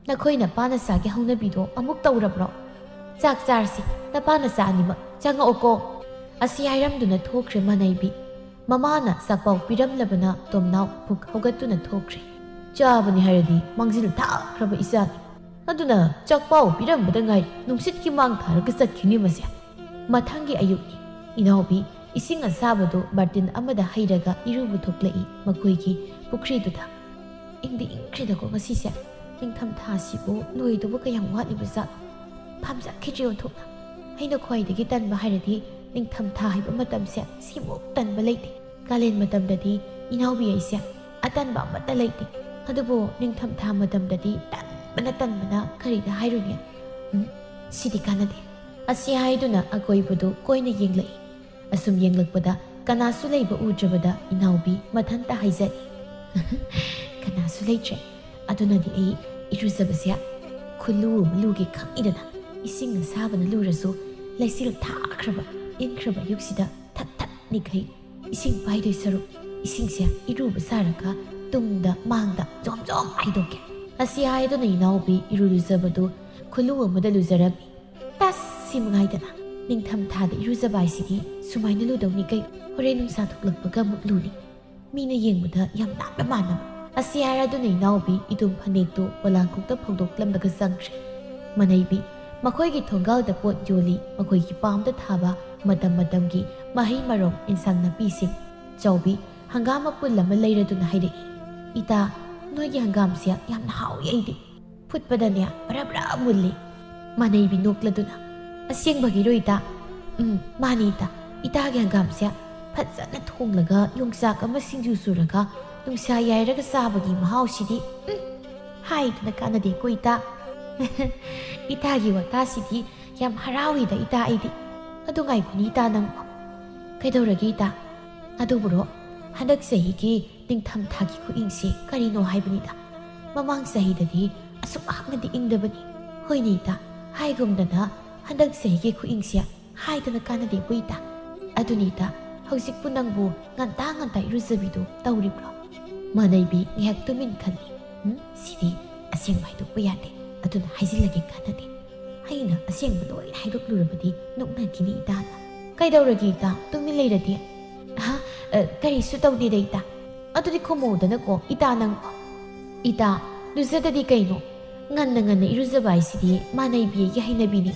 "ꯅꯈꯣꯏ ꯅꯄꯥ ꯅꯆꯥꯒꯤ ꯍꯧꯅꯕꯤꯗꯣ ꯑꯃꯨꯛ ꯇꯧꯔꯕ꯭ꯔꯣ? ꯆꯥꯛ ꯆꯥꯔꯁꯤ, ꯅꯄꯥ ꯅꯆꯥ ꯑꯅꯤꯃꯛ ꯆꯪꯉꯛꯑꯣꯀꯣ꯫" ꯑꯁꯤ ꯍꯥꯏꯔꯝꯗꯨꯅ ꯊꯣꯛꯈ꯭ꯔꯦ ꯃꯅꯩꯕꯤ꯫ ꯃꯃꯥꯅ ꯆꯥꯛꯄꯥꯎ ꯄꯤꯔꯝꯂꯕꯅ ꯇꯣꯝꯅꯥꯎ ꯐꯨꯛ ꯍꯧꯒꯠꯇꯨꯅ ꯊꯣꯛꯈ꯭ꯔꯦ꯫ ꯆꯥꯕꯅꯤ ꯍꯥꯏꯔꯗꯤ ꯃꯥꯡꯖꯤꯜ ꯊꯥꯈ꯭ꯔꯕ ꯏꯆꯥꯅꯤ꯫ ꯑꯗꯨꯅ ꯆꯥꯛꯄꯥꯎ ꯄꯤꯔꯝꯕꯗ ꯉꯥꯏ ꯅꯨꯡꯁꯤꯠꯀꯤ ꯃꯥꯡ ꯊꯥꯔꯒ ꯆꯠꯈꯤꯅꯤ ꯃꯁꯦ꯫ ꯃꯊꯪꯒꯤ ꯑꯌꯨꯛꯅꯤ꯫ ꯏꯅꯥꯎꯕꯤ ꯏꯁꯤꯡ ꯑꯁꯥꯕꯗꯨ ꯕꯥꯔꯇꯤꯟ ꯑꯃꯗ ꯍꯩꯔꯒ ꯏꯔꯨꯕ ꯊꯣꯛꯂꯛꯏ ꯃꯈꯣꯏꯒꯤ ꯄꯨꯈ꯭ꯔꯤꯗꯨꯗ꯫ ꯏꯪꯗꯤ ꯏꯪꯈ꯭ꯔꯦꯗꯀꯣ ꯉꯁꯤꯁꯦ꯫ ꯅꯤꯡꯊꯝꯊꯥꯁꯤꯕꯨ ꯂꯣꯏꯗꯧꯕ ꯀꯌꯥꯝ ꯋꯥꯠꯂꯤꯕ ꯖꯥꯠꯅꯣ? ꯐꯥꯝꯖꯈꯤꯗ꯭ꯔꯦ ꯑꯣꯟꯊꯣꯛꯅ꯫ ꯑꯩꯅ ꯈ꯭ꯋꯥꯏꯗꯒꯤ ꯇꯟꯕ ꯍꯥꯏꯔꯗꯤ ꯅꯤꯡꯊꯝꯊꯥ ꯍꯥꯏꯕ ꯃꯇꯝꯁꯦ ꯁꯤꯃꯨꯛ ꯇꯟꯕ ꯂꯩꯇꯦ꯫ ꯀꯥꯂꯦꯟ ꯃꯇꯝꯗꯗꯤ ꯏꯅꯥꯎꯕꯤ ꯑꯩꯁꯦ ꯑꯇꯟꯕ ꯑꯃꯠꯇ ꯂꯩꯇꯦ꯫ ꯑꯗꯨꯕꯨ ꯅꯤꯡꯊꯝꯊꯥ ꯃꯇꯝꯗꯗꯤ ꯇꯟꯕꯅ ꯇꯟꯕꯅ ꯀꯔꯤꯗ ꯍꯥꯏꯔꯨꯅꯤ? ꯎꯝ, ꯁꯤꯗꯤ ꯀꯥꯟꯅꯗꯦ꯫ ꯑꯁꯤ ꯍꯥꯏꯗꯨꯅ ꯑꯀꯣꯏꯕꯗꯨ ꯀꯣꯏꯅ ꯌꯦꯡꯂꯛꯏ꯫ ꯑꯁꯨꯝ ꯌꯦꯡꯂꯛꯄꯗ ꯀꯅꯥꯁꯨ ꯂꯩꯕ ꯎꯗ꯭ꯔꯕꯗ ꯏꯅꯥꯎꯕꯤ ꯃꯊꯟꯇ ꯍꯥꯏꯖꯔꯤ꯫ "ꯀꯅꯥꯁꯨ ꯂꯩꯇ꯭ꯔꯦ꯫ ꯑꯗꯨꯅꯗꯤ ꯑꯩ ꯏꯔꯨꯖꯕꯁꯦ ꯈꯨꯂꯨ ꯑꯃ ꯂꯨꯒꯦ ꯈꯪꯉꯤꯗꯅ꯫ ꯏꯁꯤꯡ ꯑꯁꯥꯕꯅ ꯂꯨꯔꯁꯨ ꯂꯩꯆꯤꯜ ꯊꯥꯈ꯭ꯔꯕ ꯏꯪꯈ꯭ꯔꯕ ꯑꯌꯨꯛꯁꯤꯗ ꯊꯛ ꯊꯛ ꯅꯤꯛꯈꯩ ꯏꯁꯤꯡ ꯄꯥꯏꯗꯣꯏ ꯁꯔꯨꯛ ꯏꯁꯤꯡꯁꯦ ꯏꯔꯨꯕ ꯁꯥꯔꯒ ꯇꯨꯡꯗ ꯃꯥꯡꯗ ꯖꯣꯝ ꯖꯣꯝ ꯍꯩꯗꯣꯛꯀꯦ꯫" ꯑꯁꯤ ꯍꯥꯏꯗꯨꯅ ꯏꯅꯥꯎꯕꯤ ꯏꯔꯨ ꯂꯨꯖꯕꯗꯨ ꯈꯨꯂꯨ ꯑꯃꯗ ꯂꯨꯖꯔꯝꯃꯤ꯫ ꯇꯁ! ꯁꯤ ꯃꯉꯥꯏꯗꯅ꯫ ꯅꯤꯡꯊꯝ ꯊꯥꯗ ꯏꯔꯨꯖꯕ ꯍꯥꯏꯁꯤꯗꯤ ꯁꯨꯃꯥꯏꯅ ꯂꯨꯗꯧꯅꯤ ꯀꯩ? ꯍꯣꯔꯦꯟ ꯅꯨꯡꯁꯥ ꯊꯣꯛꯂꯛꯄꯒ ꯑꯃꯨꯛ ꯂꯨꯅꯤ꯫ ꯃꯤꯅ ꯌꯦꯡꯕꯗ ꯌꯥꯝ ꯅꯥꯟꯕ ꯃꯥꯟꯅꯕ꯫ ꯑꯁꯤ ꯍꯥꯏꯔꯗꯨꯅ ꯏꯅꯥꯎꯕꯤ ꯏꯗꯨꯝ ꯐꯅꯦꯛꯇꯨ ꯄꯣꯂꯥꯡꯈꯣꯛꯇ ꯐꯧꯗꯣꯛꯂꯝꯂꯒ ꯆꯪꯈ꯭ꯔꯦ꯫ ꯃꯅꯩꯕꯤ, ꯃꯈꯣꯏꯒꯤ ꯊꯣꯡꯒꯥꯜꯗ ꯄꯣꯠ ꯌꯣꯜꯂꯤ, ꯃꯈꯣꯏꯒꯤ ꯄꯥꯝꯗ ꯊꯥꯕ ꯃꯇꯝ ꯃꯇꯝꯒꯤ ꯃꯍꯩ ꯃꯔꯣꯡ, ꯏꯟꯁꯥꯡ ꯅꯥꯄꯤꯁꯤꯡ꯫ ꯆꯥꯎꯕꯤ, ꯍꯪꯒꯥꯝ ꯃꯄꯨꯜ ꯑꯃ ꯂꯩꯔꯗꯨꯅ ꯍꯥꯏꯔꯛꯏ꯫ "ꯏꯇꯥ, ꯅꯣꯏꯒꯤ ꯍꯪꯒꯥꯝꯁꯦ ꯌꯥꯝꯅ ꯍꯥꯎꯏ ꯑꯩꯗꯤ꯫ ꯐꯨꯠꯄꯗꯅꯦ ꯕ꯭ꯔꯥ ꯕ꯭ꯔꯥ ꯃꯨꯜꯂꯤ꯫" ꯃꯅꯩꯕꯤ ꯅꯣꯛꯂꯗꯨꯅ, "ꯑꯁꯦꯡꯕꯒꯤꯔꯣ ꯏꯇꯥ?" "ꯎꯝ, ꯃꯥꯅꯤ ꯏꯇꯥ꯫ ꯏꯇꯥꯒꯤ ꯍꯪꯒꯥꯝꯁꯦ ꯐꯖꯅ ꯊꯣꯡꯂꯒ ꯌꯣꯡꯆꯥꯛ ꯑꯃ ꯁꯤꯡꯖꯨ ꯁꯨꯔꯒ ꯅꯨꯡꯁꯥ ꯌꯥꯏꯔꯒ ꯆꯥꯕꯒꯤ ꯃꯍꯥꯎꯁꯤꯗꯤ, ꯎꯝ, ꯍꯥꯏꯗꯅ ꯀꯥꯟꯅꯗꯦꯀꯣ ꯏꯇꯥ꯫" "ꯏꯇꯥꯒꯤ ꯋꯥꯇꯥꯁꯤꯗꯤ ꯌꯥꯝ ꯍꯔꯥꯎꯏꯗ ꯏꯇꯥ ꯑꯩꯗꯤ꯫ ꯑꯗꯨ ꯉꯥꯏꯈꯣꯅꯤ ꯏꯇꯥ ꯅꯪꯕꯨ꯫" "ꯀꯩꯗꯧꯔꯒꯦ ꯏꯇꯥ?" "ꯑꯗꯨꯕꯨꯔꯣ, ꯍꯟꯗꯛ ꯆꯍꯤꯒꯤ ꯅꯤꯡꯊꯝꯊꯥꯒꯤ ꯈꯨꯏꯪꯁꯤ ꯀꯔꯤꯅꯣ ꯍꯥꯏꯕꯅꯤꯗ꯫ ꯃꯃꯥꯡ ꯆꯍꯤꯗꯗꯤ ꯑꯁꯨꯛ ꯍꯥꯛꯅꯗꯤ ꯏꯪꯗꯕꯅꯤ꯫" "ꯍꯣꯏꯅꯦ ꯏꯇꯥ, ꯍꯥꯏꯒꯨꯝꯗꯅ ꯍꯟꯗꯛ ꯆꯍꯤꯒꯤ ꯈꯨꯏꯪꯁꯤ ꯍꯥꯏꯗꯅ ꯀꯥꯟꯅꯗꯦꯕꯨ ꯏꯇꯥ꯫ ꯑꯗꯨꯅꯤ ꯏꯇꯥ, ꯍꯧꯖꯤꯛꯄꯨ ꯅꯪꯕꯨ ꯉꯟꯇꯥ ꯉꯟꯇꯥ ꯏꯔꯨꯖꯕꯤꯗꯨ ꯇꯧꯔꯤꯕ꯭ꯔꯣ?" ꯃꯅꯩꯕꯤ ꯉꯥꯏꯍꯥꯛ ꯇꯨꯃꯤꯟ ꯈꯜꯂꯤ꯫ "ꯎꯝ, ꯁꯤꯗꯤ ꯑꯁꯦꯡꯕ ꯍꯥꯏꯗꯣꯛꯄ ꯌꯥꯗꯦ, ꯑꯗꯨꯅ ꯍꯥꯏꯖꯤꯜꯂꯒꯦ ꯀꯥꯟꯅꯗꯦ꯫ ꯑꯩꯅ ꯑꯁꯦꯡꯕ ꯂꯣꯏꯅ ꯍꯥꯏꯗꯣꯛꯂꯨꯔꯕꯗꯤ ꯅꯣꯛꯅꯈꯤꯅꯤ ꯏꯇꯥꯅ꯫" "ꯀꯩꯗꯧꯔꯒꯦ ꯏꯇꯥ? ꯇꯨꯃꯤꯟ ꯂꯩꯔꯗꯤ?" "ꯑꯍ, ꯑ, ꯀꯔꯤꯁꯨ ꯇꯧꯗꯦꯗ ꯏꯇꯥ꯫" "ꯑꯗꯨꯗꯤ ꯈꯨꯝꯃꯨꯗꯅꯀꯣ ꯏꯇꯥ ꯅꯪ꯫" "ꯏꯇꯥ, ꯂꯨꯖꯗꯗꯤ ꯀꯩꯅꯣ? ꯉꯟꯅ ꯉꯟꯅ ꯏꯔꯨꯖꯕ ꯍꯥꯏꯁꯤꯗꯤ ꯃꯥꯅꯩꯕꯤꯒꯤ ꯍꯩꯅꯕꯤꯅꯤ꯫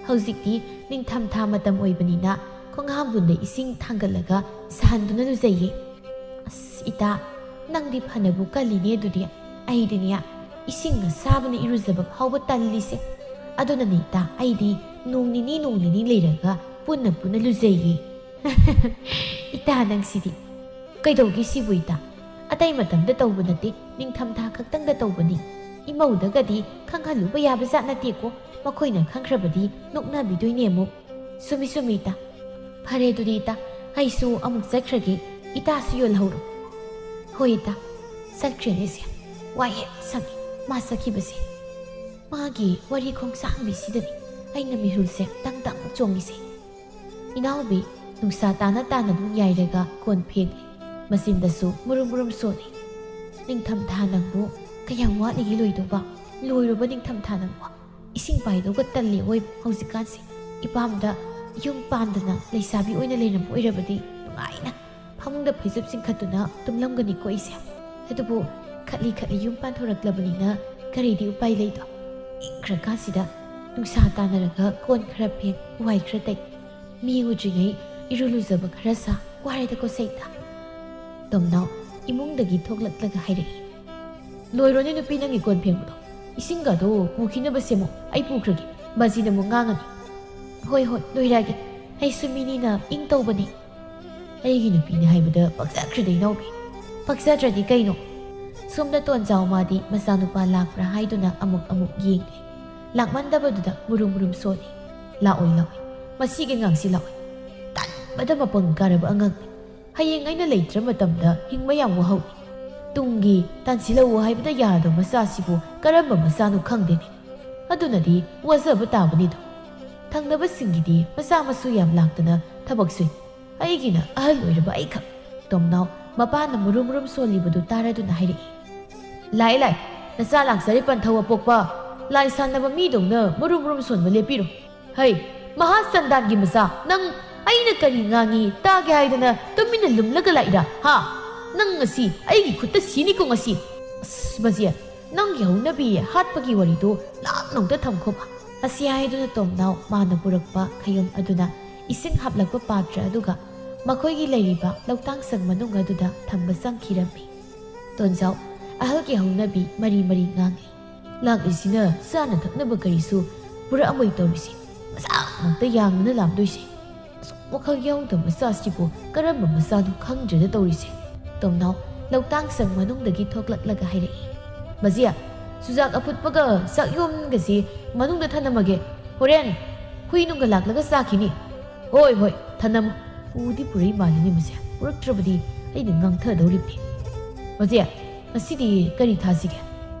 ꯍꯧꯖꯤꯛꯇꯤ ꯅꯤꯡꯊꯝꯊꯥ ꯃꯇꯝ ꯑꯣꯏꯕꯅꯤꯅ ꯈꯣꯡꯍꯥꯝꯕꯨꯟꯗ ꯏꯁꯤꯡ ꯊꯥꯡꯒꯠꯂꯒ ꯁꯥꯍꯟꯗꯨꯅ ꯂꯨꯖꯩꯌꯦ꯫" "ꯑꯁ ꯏꯇꯥ, ꯅꯪꯗꯤ ꯐꯅꯕꯨ ꯀꯜꯂꯤꯅꯦ ꯑꯗꯨꯗꯤ꯫ ꯑꯩꯗꯤꯅꯦ, ꯏꯁꯤꯡ ꯑꯁꯥꯕꯅ ꯏꯔꯨꯖꯕ ꯐꯥꯎꯕ ꯇꯜꯂꯤꯁꯦ꯫ ꯑꯗꯨꯅꯅꯦ ꯏꯇꯥ, ꯑꯩꯗꯤ ꯅꯣꯡ ꯅꯤꯅꯤ ꯅꯣꯡ ꯅꯤꯅꯤ ꯂꯩꯔꯒ ꯄꯨꯟꯅ ꯄꯨꯟꯅ ꯂꯨꯖꯩꯌꯦ꯫" "ꯏꯇꯥ ꯅꯪꯁꯤꯗꯤ꯫ ꯀꯩꯗꯧꯒꯦ ꯁꯤꯕꯨ ꯏꯇꯥ? ꯑꯇꯩ ꯃꯇꯝꯗ ꯇꯧꯕ ꯅꯠꯇꯦ, ꯅꯤꯡꯊꯝꯊꯥ ꯈꯛꯇꯪꯗ ꯇꯧꯕꯅꯤ꯫ ꯏꯃꯧꯗꯒꯗꯤ ꯈꯪꯍꯜꯂꯨꯕ ꯌꯥꯕ ꯖꯥꯠ ꯅꯠꯇꯦꯀꯣ, ꯃꯈꯣꯏꯅ ꯈꯪꯈ꯭ꯔꯕꯗꯤ ꯅꯣꯛꯅꯕꯤꯗꯣꯏꯅꯦ ꯑꯃꯨꯛ꯫" "ꯆꯨꯝꯃꯤ ꯆꯨꯝꯃꯤ ꯏꯇꯥ꯫ ꯐꯔꯦ ꯑꯗꯨꯗꯤ ꯏꯇꯥ, ꯑꯩꯁꯨ ꯑꯃꯨꯛ ꯆꯠꯈ꯭ꯔꯒꯦ, ꯏꯇꯥꯁꯨ ꯌꯣꯜꯍꯧꯔꯣ꯫" "ꯍꯣꯏ ꯏꯇꯥ꯫" ꯆꯠꯈ꯭ꯔꯦꯅꯦ ꯁꯦ꯫ ꯋꯥ ꯍꯦꯛ ꯁꯪꯉꯤ ꯃꯥ ꯆꯠꯈꯤꯕꯁꯦ꯫ ꯃꯥꯒꯤ ꯋꯥꯔꯤ ꯈꯣꯡꯁꯥꯡꯕꯤꯁꯤꯗꯅꯤ ꯑꯩꯅ ꯃꯤꯍꯨꯜꯁꯦ ꯇꯪ ꯇꯪ ꯆꯣꯡꯉꯤꯁꯦ꯫ ꯏꯅꯥꯎꯕꯤ ꯅꯨꯡꯁꯥ ꯇꯥꯅ ꯇꯥꯅ ꯑꯗꯨꯝ ꯌꯥꯏꯔꯒ ꯀꯣꯟ ꯐꯦꯡꯂꯤ꯫ ꯃꯆꯤꯟꯗꯁꯨ ꯃꯨꯔꯨꯝ ꯃꯨꯔꯨꯝ ꯁꯣꯜꯂꯤ꯫ "ꯅꯤꯡꯊꯝꯊꯥ ꯅꯪꯕꯨ ꯀꯌꯥꯝ ꯋꯥꯠꯂꯤꯒꯦ ꯂꯣꯏꯗꯧꯕ? ꯂꯣꯏꯔꯕ ꯅꯤꯡꯊꯝꯊꯥ ꯅꯪꯕꯨ? ꯏꯁꯤꯡ ꯄꯥꯏꯗꯧꯒ ꯇꯜꯂꯦ ꯑꯣꯏ ꯍꯧꯖꯤꯛꯀꯥꯟꯁꯦ꯫ ꯏꯄꯥꯝꯗ ꯌꯨꯝ ꯄꯥꯟꯗꯅ ꯂꯩꯁꯥꯕꯤ ꯑꯣꯏꯅ ꯂꯩꯔꯝꯕ ꯑꯣꯏꯔꯕꯗꯤ ꯅꯨꯡꯉꯥꯏꯅ ꯐꯃꯨꯡꯗ ꯐꯩꯖꯨꯞ ꯆꯤꯡꯈꯠꯇꯨꯅ ꯇꯨꯝꯂꯝꯒꯅꯤꯀꯣ ꯑꯩꯁꯦ꯫ ꯑꯗꯨꯕꯨ ꯈꯠꯂꯤ ꯈꯠꯂꯤ ꯌꯨꯝ ꯄꯥꯟꯊꯣꯔꯛꯂꯕꯅꯤꯅ ꯀꯔꯤꯗꯤ ꯎꯄꯥꯏ ꯂꯩꯗꯣ? ꯏꯪꯈ꯭ꯔꯀꯥꯟꯁꯤꯗ ꯅꯨꯡꯁꯥ ꯇꯥꯟꯅꯔꯒ ꯀꯣꯟ ꯈꯔ ꯐꯦꯡ, ꯋꯥꯏ ꯈꯔ ꯇꯩ, ꯃꯤ ꯎꯗ꯭ꯔꯤꯉꯩ ꯏꯔꯨ ꯂꯨꯖꯕ ꯈꯔ ꯁꯥ, ꯋꯥꯔꯦꯗꯀꯣ ꯁꯩꯇ꯫ ꯇꯣꯝꯅꯥꯎ ꯏꯃꯨꯡꯗꯒꯤ ꯊꯣꯛꯂꯛꯂꯒ ꯍꯥꯏꯔꯛꯏ, "ꯂꯣꯏꯔꯣꯅꯦ ꯅꯨꯄꯤ, ꯅꯪꯒꯤ ꯀꯣꯟ ꯐꯦꯡꯕꯗꯣ꯫ ꯏꯁꯤꯡꯒꯗꯣ ꯄꯨꯈꯤꯅꯕ ꯁꯦꯝꯃꯣ, ꯑꯩ ꯄꯨꯈ꯭ꯔꯒꯦ꯫ ꯕꯥꯖꯤꯅ ꯑꯃꯨꯛ ꯉꯥꯡꯉꯅꯤ꯫" "ꯍꯣꯏ ꯍꯣꯏ, ꯂꯣꯏꯔꯛꯑꯒꯦ꯫ ꯑꯩꯁꯨ ꯃꯤꯅꯤꯅ ꯏꯪ ꯇꯧꯕꯅꯤ꯫" "ꯑꯩꯒꯤ ꯅꯨꯄꯤꯅꯦ ꯍꯥꯏꯕꯗ ꯄꯛꯆꯈ꯭ꯔꯦꯗ ꯏꯅꯥꯎꯕꯤ꯫" "ꯄꯛꯆꯗ꯭ꯔꯗꯤ ꯀꯩꯅꯣ?" ꯁꯣꯝꯗ ꯇꯣꯟꯖꯥꯎ ꯃꯥꯗꯤ ꯃꯆꯥꯅꯨꯄꯥ ꯂꯥꯛꯄ꯭ꯔꯥ ꯍꯥꯏꯗꯨꯅ ꯑꯃꯨꯛ ꯑꯃꯨꯛ ꯌꯦꯡꯂꯤ꯫ ꯂꯥꯛꯃꯟꯗꯕꯗꯨꯗ ꯃꯨꯔꯨꯝ ꯃꯨꯔꯨꯝ ꯁꯣꯜꯂꯤ꯫ "ꯂꯥꯛꯑꯣꯏ, ꯂꯥꯛꯑꯣꯏ꯫ ꯃꯁꯤꯒꯤ ꯑꯉꯥꯡꯁꯤ ꯂꯥꯛꯑꯣꯏ꯫ ꯇꯟꯕꯗ ꯃꯄꯪ ꯀꯥꯔꯕ ꯑꯉꯥꯡꯅꯤ꯫ ꯍꯌꯦꯡ ꯑꯩꯅ ꯂꯩꯇ꯭ꯔ ꯃꯇꯝꯗ ꯍꯤꯡꯕ ꯌꯥꯝ ꯋꯥꯍꯧꯏ꯫ ꯇꯨꯡꯒꯤ ꯇꯥꯟꯁꯤꯜꯍꯧꯑꯣ ꯍꯥꯏꯕꯗ ꯌꯥꯗꯕ ꯃꯆꯥꯁꯤꯕꯨ ꯀꯔꯝꯕ ꯃꯆꯥꯅꯣ ꯈꯪꯗꯦꯅꯦ꯫ ꯑꯗꯨꯅꯗꯤ ꯋꯥꯖꯕ ꯇꯥꯕꯅꯤꯗꯣ꯫ ꯊꯪꯅꯕꯁꯤꯡꯒꯤꯗꯤ ꯃꯆꯥ ꯃꯁꯨ ꯌꯥꯝ ꯂꯥꯛꯇꯅ ꯊꯕꯛ ꯁꯨꯏ꯫ ꯑꯩꯒꯤꯅ ꯑꯍꯜ ꯑꯣꯏꯔꯕ ꯑꯩꯈꯛ꯫" ꯇꯣꯝꯅꯥꯎ ꯃꯄꯥꯅ ꯃꯨꯔꯨꯝ ꯃꯨꯔꯨꯝ ꯁꯣꯜꯂꯤꯕꯗꯨ ꯇꯥꯔꯗꯨꯅ ꯍꯥꯏꯔꯛꯏ, "ꯂꯥꯛꯑꯦ, ꯂꯥꯛꯑꯦ, ꯅꯆꯥ ꯂꯥꯛꯆꯔꯦ ꯄꯟꯊꯧ ꯑꯄꯣꯛꯄ꯫ ꯂꯥꯏ ꯁꯥꯟꯅꯕ ꯃꯤꯗꯧꯅ ꯃꯨꯔꯨꯝ ꯃꯨꯔꯨꯝ ꯁꯣꯟꯕ ꯂꯦꯞꯄꯤꯔꯣ꯫ ꯍꯩ, ꯃꯍꯥ ꯆꯟꯗꯥꯟꯒꯤ ꯃꯆꯥ, ꯅꯪ ꯑꯩꯅ ꯀꯔꯤ ꯉꯥꯡꯉꯤ ꯇꯥꯒꯦ ꯍꯥꯏꯗꯅ ꯇꯨꯃꯤꯟꯅ ꯂꯨꯝꯂꯒ ꯂꯥꯛꯏꯔꯥ? ꯍꯥ? ꯅꯪ ꯉꯁꯤ ꯑꯩꯒꯤ ꯈꯨꯠꯇ ꯁꯤꯅꯤꯀꯣ ꯉꯁꯤ꯫ ꯑꯁ, ꯕꯖꯦ, ꯅꯪꯒꯤ ꯍꯧꯅꯕꯤ ꯍꯥꯠꯄꯒꯤ ꯋꯥꯔꯤꯗꯣ ꯂꯥꯞꯅ ꯑꯝꯇ ꯊꯝꯈꯣꯕ꯫" ꯑꯁꯤ ꯍꯥꯏꯗꯨꯅ ꯇꯣꯝꯅꯥꯎ ꯃꯥꯅ ꯄꯨꯔꯛꯄ ꯈꯌꯨꯝ ꯑꯗꯨꯅ ꯏꯁꯤꯡ ꯍꯥꯞꯂꯛꯄ ꯄꯥꯇ꯭ꯔ ꯑꯗꯨꯒ ꯃꯈꯣꯏꯒꯤ ꯂꯩꯔꯤꯕ ꯂꯧꯇꯥꯡ ꯁꯪ ꯃꯅꯨꯡ ꯑꯗꯨꯗ ꯊꯝꯕ ꯆꯪꯈꯤꯔꯝꯃꯤ꯫ ꯇꯣꯟꯖꯥꯎ ꯑꯍꯜꯒꯤ ꯍꯧꯅꯕꯤ ꯃꯔꯤ ꯃꯔꯤ ꯉꯥꯡꯂꯤ꯫ "ꯂꯥꯛꯂꯤꯁꯤꯅ ꯆꯥꯅ ꯊꯛꯅꯕ ꯀꯔꯤꯁꯨ ꯄꯨꯔꯛꯑꯝꯃꯣꯏ ꯇꯧꯔꯤꯁꯦ꯫ ꯃꯆꯥꯃꯛꯇ ꯌꯥꯡꯗꯅ ꯂꯥꯝꯗꯣꯏꯁꯦ꯫ ꯑꯁꯨꯛ ꯋꯥꯈꯜ ꯌꯥꯎꯗꯕ ꯃꯆꯥꯁꯤꯕꯨ ꯀꯔꯝꯕ ꯃꯆꯥꯅꯣ ꯈꯪꯗ꯭ꯔꯦꯗ ꯇꯧꯔꯤꯁꯦ꯫" ꯇꯣꯝꯅꯥꯎ ꯂꯧꯇꯥꯡ ꯁꯪ ꯃꯅꯨꯡꯗꯒꯤ ꯊꯣꯛꯂꯛꯂꯒ ꯍꯥꯏꯔꯛꯏ, "ꯕꯖꯦ, ꯆꯨꯖꯥꯛ ꯑꯐꯨꯠꯄꯒ ꯆꯥꯛꯌꯣꯝꯒꯁꯤ ꯃꯅꯨꯡꯗ ꯊꯅꯝꯃꯒꯦ꯫ ꯍꯣꯔꯦꯟ ꯍꯨꯏ ꯅꯨꯡꯒ ꯂꯥꯛꯂꯒ ꯆꯥꯈꯤꯅꯤ꯫" "ꯍꯣꯏ, ꯍꯣꯏ, ꯊꯅꯝꯃꯨ꯫ ꯄꯨꯗꯤ ꯄꯨꯔꯛꯏ ꯃꯥꯜꯂꯤꯅꯦ ꯃꯁꯦ꯫ ꯄꯨꯔꯛꯇ꯭ꯔꯕꯗꯤ ꯑꯩꯅ ꯉꯥꯡꯊꯗꯧꯔꯤꯕꯅꯤ꯫ ꯕꯖꯦ, ꯉꯁꯤꯗꯤ ꯀꯔꯤ ꯊꯥꯁꯤꯒꯦ?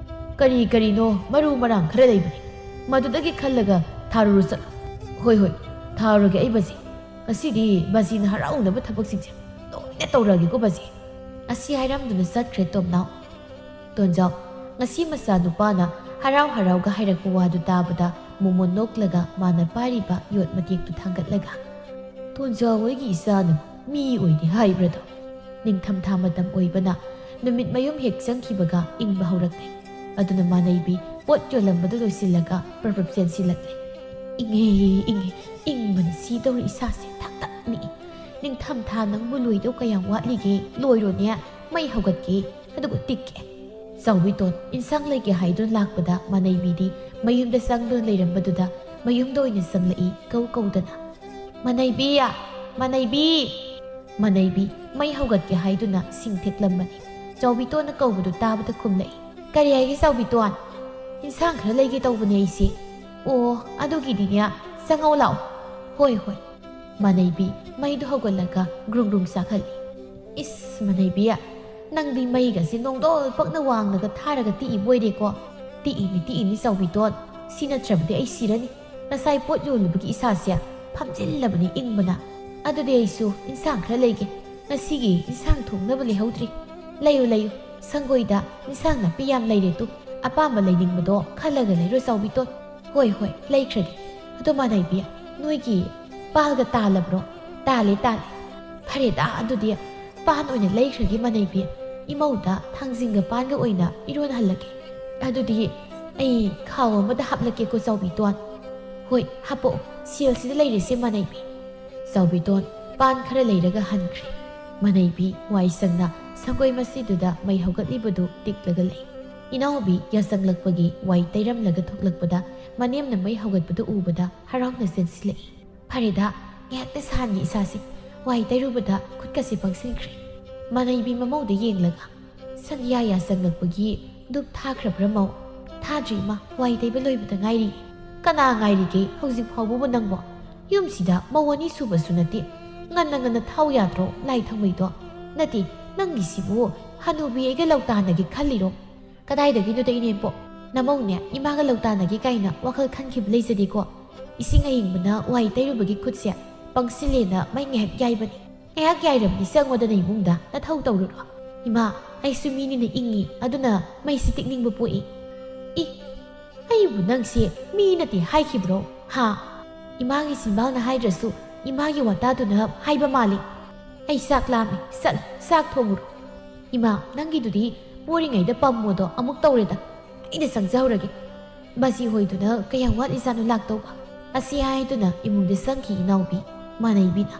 ꯀꯔꯤ ꯀꯔꯤꯅꯣ ꯃꯔꯨ ꯃꯔꯥꯡ ꯈꯔ ꯂꯩꯕꯅꯤ꯫ ꯃꯗꯨꯗꯒꯤ ꯈꯜꯂꯒ ꯊꯥꯔꯨꯔꯣ ꯆꯠꯂꯣ꯫" "ꯍꯣꯏ, ꯍꯣꯏ, ꯊꯥꯔꯨꯔꯒꯦ ꯑꯩ ꯕꯖꯦ꯫ ꯉꯁꯤꯗꯤ ꯕꯥꯖꯤꯅ ꯍꯔꯥꯎꯅꯕ ꯊꯕꯛꯁꯤꯡꯁꯦ ꯂꯣꯏꯅ ꯇꯧꯔꯛꯑꯒꯦꯀꯣ ꯕꯥꯖꯤ꯫" ꯑꯁꯤ ꯍꯥꯏꯔꯝꯗꯨꯅ ꯆꯠꯈ꯭ꯔꯦ ꯇꯣꯝꯅꯥꯎ꯫ ꯇꯣꯟꯖꯥꯎ ꯉꯁꯤ ꯃꯆꯥꯅꯨꯄꯥꯅ ꯍꯔꯥꯎ ꯍꯔꯥꯎꯒ ꯍꯥꯏꯔꯛꯄ ꯋꯥꯗꯨ ꯇꯥꯕꯗ ꯃꯣꯃꯣꯟ ꯅꯣꯛꯂꯒ ꯃꯥꯅ ꯄꯥꯏꯔꯤꯕ ꯌꯣꯠ ꯃꯇꯦꯛꯇꯨ ꯊꯥꯡꯒꯠꯂꯒ, "ꯇꯣꯟꯖꯥꯎ ꯍꯣꯏꯒꯤ ꯏꯆꯥꯅ ꯃꯤ ꯑꯣꯏꯗꯦ ꯍꯥꯏꯕ꯭ꯔꯗꯣ? ꯅꯤꯡꯊꯝꯊꯥ ꯃꯇꯝ ꯑꯣꯏꯕꯅ ꯅꯨꯃꯤꯠ ꯃꯌꯨꯝ ꯍꯦꯛ ꯆꯪꯈꯤꯕꯒ ꯏꯪꯕ ꯍꯧꯔꯛꯂꯦ꯫ ꯑꯗꯨꯅ ꯃꯥꯅꯩꯕꯤ ꯄꯣꯠ ꯌꯣꯜꯂꯝꯕꯗꯨ ꯂꯣꯏꯁꯤꯜꯂꯒ ꯄ꯭ꯔꯞ ꯄ꯭ꯔꯞ ꯆꯦꯟꯁꯤꯜꯂꯛꯂꯦ꯫ ꯏꯪꯉꯦ, ꯏꯪꯉꯦ, ꯏꯪꯕꯅ ꯁꯤꯗꯧꯔꯦ ꯏꯁꯥꯁꯦ, ꯊꯛ ꯊꯛ ꯅꯤꯛꯏ꯫ ꯅꯤꯡꯊꯝꯊꯥ ꯅꯪꯕꯨ ꯂꯣꯏꯗꯧ ꯀꯌꯥꯝ ꯋꯥꯠꯂꯤꯒꯦ? ꯂꯣꯏꯔꯣꯅꯦ, ꯃꯩ ꯍꯧꯒꯠꯀꯦ, ꯑꯗꯨꯒ ꯇꯤꯛꯀꯦ꯫" ꯆꯥꯎꯕꯤꯇꯣꯟ ꯏꯟꯁꯥꯡ ꯂꯩꯒꯦ ꯍꯥꯏꯗꯨꯅ ꯂꯥꯛꯄꯗ ꯃꯥꯅꯩꯕꯤꯗꯤ ꯃꯌꯨꯝꯗ ꯆꯪꯗꯨꯅ ꯂꯩꯔꯝꯕꯗꯨꯗ ꯃꯌꯨꯝꯗ ꯑꯣꯏꯅ ꯆꯪꯂꯛꯏ ꯀꯧ ꯀꯧꯗꯅ꯫ "ꯃꯥꯅꯩꯕꯤ! ꯃꯥꯅꯩꯕꯤ!" ꯃꯥꯅꯩꯕꯤ ꯃꯩ ꯍꯧꯒꯠꯀꯦ ꯍꯥꯏꯗꯨꯅ ꯁꯤꯡ ꯊꯦꯛꯂꯝꯕꯅꯤ꯫ ꯆꯥꯎꯕꯤꯇꯣꯟꯅ ꯀꯧꯕꯗꯨ ꯇꯥꯕꯗ ꯈꯨꯝꯂꯛꯏ, "ꯀꯔꯤ ꯍꯥꯏꯒꯦ ꯆꯥꯎꯕꯤꯇꯣꯟ? ꯏꯟꯁꯥꯡ ꯈꯔ ꯂꯩꯒꯦ ꯇꯧꯕꯅꯦ ꯑꯩꯁꯦ꯫ ꯑꯣ, ꯑꯗꯨꯒꯤꯗꯤꯅꯦ, ꯆꯪꯉꯧ ꯂꯥꯛꯑꯣ꯫" "ꯍꯣꯏ, ꯍꯣꯏ꯫" ꯃꯥꯅꯩꯕꯤ ꯃꯩꯗꯨ ꯍꯧꯒꯠꯂꯒ ꯒ꯭ꯔꯨꯡ ꯒ꯭ꯔꯨꯡ ꯆꯥꯛꯍꯜꯂꯤ꯫ "ꯏꯁ, ꯃꯥꯅꯩꯕꯤ, ꯅꯪꯗꯤ ꯃꯩꯒꯁꯦ ꯅꯣꯡꯗꯣꯜ ꯄꯛꯅ ꯋꯥꯡꯅꯒ ꯊꯥꯔꯒ ꯇꯤꯛꯏꯕ ꯑꯣꯏꯔꯦꯀꯣ?" "ꯇꯤꯛꯏꯅꯤ, ꯇꯤꯛꯏꯅꯤ ꯆꯥꯎꯕꯤꯇꯣꯟ꯫ ꯁꯤ ꯅꯠꯇ꯭ꯔꯕꯗꯤ ꯑꯩ ꯁꯤꯔꯅꯤ꯫ ꯉꯁꯥꯏ ꯄꯣꯠ ꯌꯣꯜꯂꯨꯕꯒꯤ ꯏꯁꯥꯁꯦ ꯐꯝꯖꯤꯜꯂꯕꯅꯤ ꯏꯪꯕꯅ꯫ ꯑꯗꯨꯗꯤ ꯑꯩꯁꯨ ꯏꯟꯁꯥꯡ ꯈꯔ ꯂꯩꯒꯦ꯫ ꯉꯁꯤꯒꯤ ꯏꯟꯁꯥꯡ ꯊꯣꯡꯅꯕ ꯂꯩꯍꯧꯗ꯭ꯔꯤ꯫" "ꯂꯩꯌꯨ, ꯂꯩꯌꯨ꯫ ꯁꯪꯒꯣꯏꯗ ꯏꯟꯁꯥꯡ ꯅꯥꯄꯤ ꯌꯥꯝ ꯂꯩꯔꯦ ꯇꯨ꯫ ꯑꯄꯥꯝꯕ ꯂꯩꯅꯤꯡꯕꯗꯣ ꯈꯜꯂꯒ ꯂꯩꯔꯣ ꯆꯥꯎꯕꯤꯇꯣꯟ꯫" "ꯍꯣꯏ, ꯍꯣꯏ, ꯂꯩꯈ꯭ꯔꯒꯦ꯫ ꯑꯗꯣ ꯃꯥꯅꯩꯕꯤ, ꯅꯣꯏꯒꯤ ꯄꯥꯜꯒ ꯇꯥꯜꯂꯕ꯭ꯔꯣ?" "ꯇꯥꯜꯂꯦ, ꯇꯥꯜꯂꯦ꯫" "ꯐꯔꯦꯗ, ꯑꯗꯨꯗꯤ ꯄꯥꯟ ꯑꯣꯏꯅ ꯂꯩꯈ꯭ꯔꯒꯦ ꯃꯥꯅꯩꯕꯤ꯫ ꯏꯃꯧꯗ ꯊꯥꯡꯖꯤꯡꯒ ꯄꯥꯟꯒ ꯑꯣꯏꯅ ꯏꯔꯣꯟꯍꯜꯂꯒꯦ꯫ ꯑꯗꯨꯗꯤ ꯑꯩ ꯈꯥꯎ ꯑꯃꯗ ꯍꯥꯞꯂꯛꯀꯦꯀꯣ ꯆꯥꯎꯕꯤꯇꯣꯟ꯫" "ꯍꯣꯏ, ꯍꯥꯞꯄꯛꯑꯣ꯫ ꯁꯦꯜꯁꯤꯗ ꯂꯩꯔꯦꯁꯦ ꯃꯥꯅꯩꯕꯤ꯫" ꯆꯥꯎꯕꯤꯇꯣꯟ ꯄꯥꯟ ꯈꯔ ꯂꯩꯔꯒ ꯍꯟꯈ꯭ꯔꯦ꯫ ꯃꯥꯅꯩꯕꯤ ꯋꯥꯏ ꯁꯪꯅ ꯁꯪꯒꯣꯏ ꯃꯁꯤꯗꯨꯗ ꯃꯩ ꯍꯧꯒꯠꯂꯤꯕꯗꯨ ꯇꯤꯛꯂꯒ ꯂꯩ꯫ ꯏꯅꯥꯎꯕꯤ ꯌꯥꯆꯪꯂꯛꯄꯒꯤ ꯋꯥꯏ ꯇꯩꯔꯝꯂꯒ ꯊꯣꯛꯂꯛꯄꯗ ꯃꯅꯦꯝꯅ ꯃꯩ ꯍꯧꯒꯠꯄꯗꯨ ꯎꯕꯗ ꯍꯔꯥꯎꯅ ꯆꯦꯟꯁꯤꯜꯂꯛꯏ꯫ "ꯐꯔꯦꯗ, ꯉꯥꯏꯍꯥꯛꯇ ꯁꯥꯍꯟꯒꯦ ꯏꯁꯥꯁꯦ꯫ ꯋꯥꯏ ꯇꯩꯔꯨꯕꯗ ꯈꯨꯠꯀꯁꯦ ꯄꯪꯁꯤꯟꯈ꯭ꯔꯦ꯫" ꯃꯥꯅꯩꯕꯤ ꯃꯃꯧꯗ ꯌꯦꯡꯂꯒ, "ꯁꯟꯙ꯭ꯌꯥ ꯌꯥꯆꯪꯂꯛꯄꯒꯤ ꯙꯨꯞ ꯊꯥꯈ꯭ꯔꯕ꯭ꯔꯥ ꯃꯧ?" "ꯊꯥꯗ꯭ꯔꯤ ꯏꯃꯥ, ꯋꯥꯏ ꯇꯩꯕ ꯂꯣꯏꯕꯗ ꯉꯥꯏꯔꯤ꯫" "ꯀꯅꯥ ꯉꯥꯏꯔꯤꯒꯦ ꯍꯧꯖꯤꯛ ꯐꯥꯎꯕꯕꯨ ꯅꯪꯕꯣ? ꯌꯨꯝꯁꯤꯗ ꯃꯧ ꯑꯅꯤ ꯁꯨꯕꯁꯨ ꯅꯠꯇꯦ꯫ ꯉꯟꯅ ꯉꯟꯅ ꯊꯥꯎ ꯌꯥꯗ꯭ꯔꯣ ꯂꯥꯏ ꯊꯥꯎꯃꯩꯗꯣ? ꯅꯠꯇꯦ, ꯅꯪꯒꯤꯁꯤꯕꯨ ꯍꯅꯨꯕꯤ ꯑꯩꯒ ꯂꯧꯇꯥꯟꯅꯒꯦ ꯈꯜꯂꯤꯔꯣ? ꯀꯗꯥꯏꯗꯒꯤꯅꯣꯗ ꯏꯅꯦꯝꯄꯣꯛ, ꯅꯃꯧꯅꯦ ꯏꯃꯥꯒ ꯂꯧꯇꯥꯟꯅꯒꯦ ꯀꯥꯏꯅ ꯋꯥꯈꯜ ꯈꯟꯈꯤꯕ ꯂꯩꯖꯗꯦꯀꯣ꯫ ꯏꯁꯤꯡ ꯑꯏꯪꯕꯅ ꯋꯥꯏ ꯇꯩꯔꯨꯕꯒꯤ ꯈꯨꯠꯁꯦ ꯄꯪꯁꯤꯜꯂꯦꯅ ꯃꯩ ꯉꯥꯏꯍꯥꯛ ꯌꯥꯏꯕꯅꯤ꯫ ꯉꯥꯏꯍꯥꯛ ꯌꯥꯏꯔꯕꯗꯤ ꯆꯪꯉꯣꯗꯅ ꯏꯃꯨꯡꯗ ꯅꯊꯧ ꯇꯧꯔꯨꯔꯣ꯫" "ꯏꯃꯥ, ꯑꯩꯁꯨ ꯃꯤꯅꯤꯅ ꯏꯪꯉꯤ, ꯑꯗꯨꯅ ꯃꯩꯁꯤ ꯇꯤꯛꯅꯤꯡꯕ ꯄꯣꯛꯏ꯫" "ꯏ, "ꯑꯩꯕꯨ ꯅꯪꯁꯦ ꯃꯤ ꯅꯠꯇꯦ ꯍꯥꯏꯈꯤꯕ꯭ꯔꯣ? ꯍꯥ? ꯏꯃꯥꯒꯤ ꯆꯤꯟꯕꯥꯜꯅ ꯍꯥꯏꯗ꯭ꯔꯁꯨ ꯏꯃꯥꯒꯤ ꯋꯥꯇꯥꯗꯨꯅ ꯍꯥꯏꯕ ꯃꯥꯜꯂꯤ꯫ ꯑꯩ ꯆꯥꯛ ꯂꯥꯝꯃꯦ, ꯆꯠꯂꯣ, ꯆꯥꯛ ꯊꯣꯡꯉꯨꯔꯣ꯫ ꯏꯃꯥ, ꯅꯪꯒꯤꯗꯨꯗꯤ ꯄꯣꯔꯤꯉꯩꯗ ꯄꯝꯃꯣꯗꯣ ꯑꯃꯨꯛ ꯇꯧꯔꯦꯗ꯫ ꯑꯩꯅ ꯆꯪꯖꯍꯧꯔꯒꯦ꯫ ꯃꯁꯤ ꯍꯣꯏꯗꯨꯅ ꯀꯌꯥꯝ ꯋꯥꯠꯂꯤꯖꯥꯠꯅꯣ ꯂꯥꯛꯇꯧꯕ?" ꯑꯁꯤ ꯍꯥꯏꯗꯨꯅ ꯏꯃꯨꯡꯗ ꯆꯪꯈꯤ ꯏꯅꯥꯎꯕꯤ ꯃꯥꯅꯩꯕꯤꯅ꯫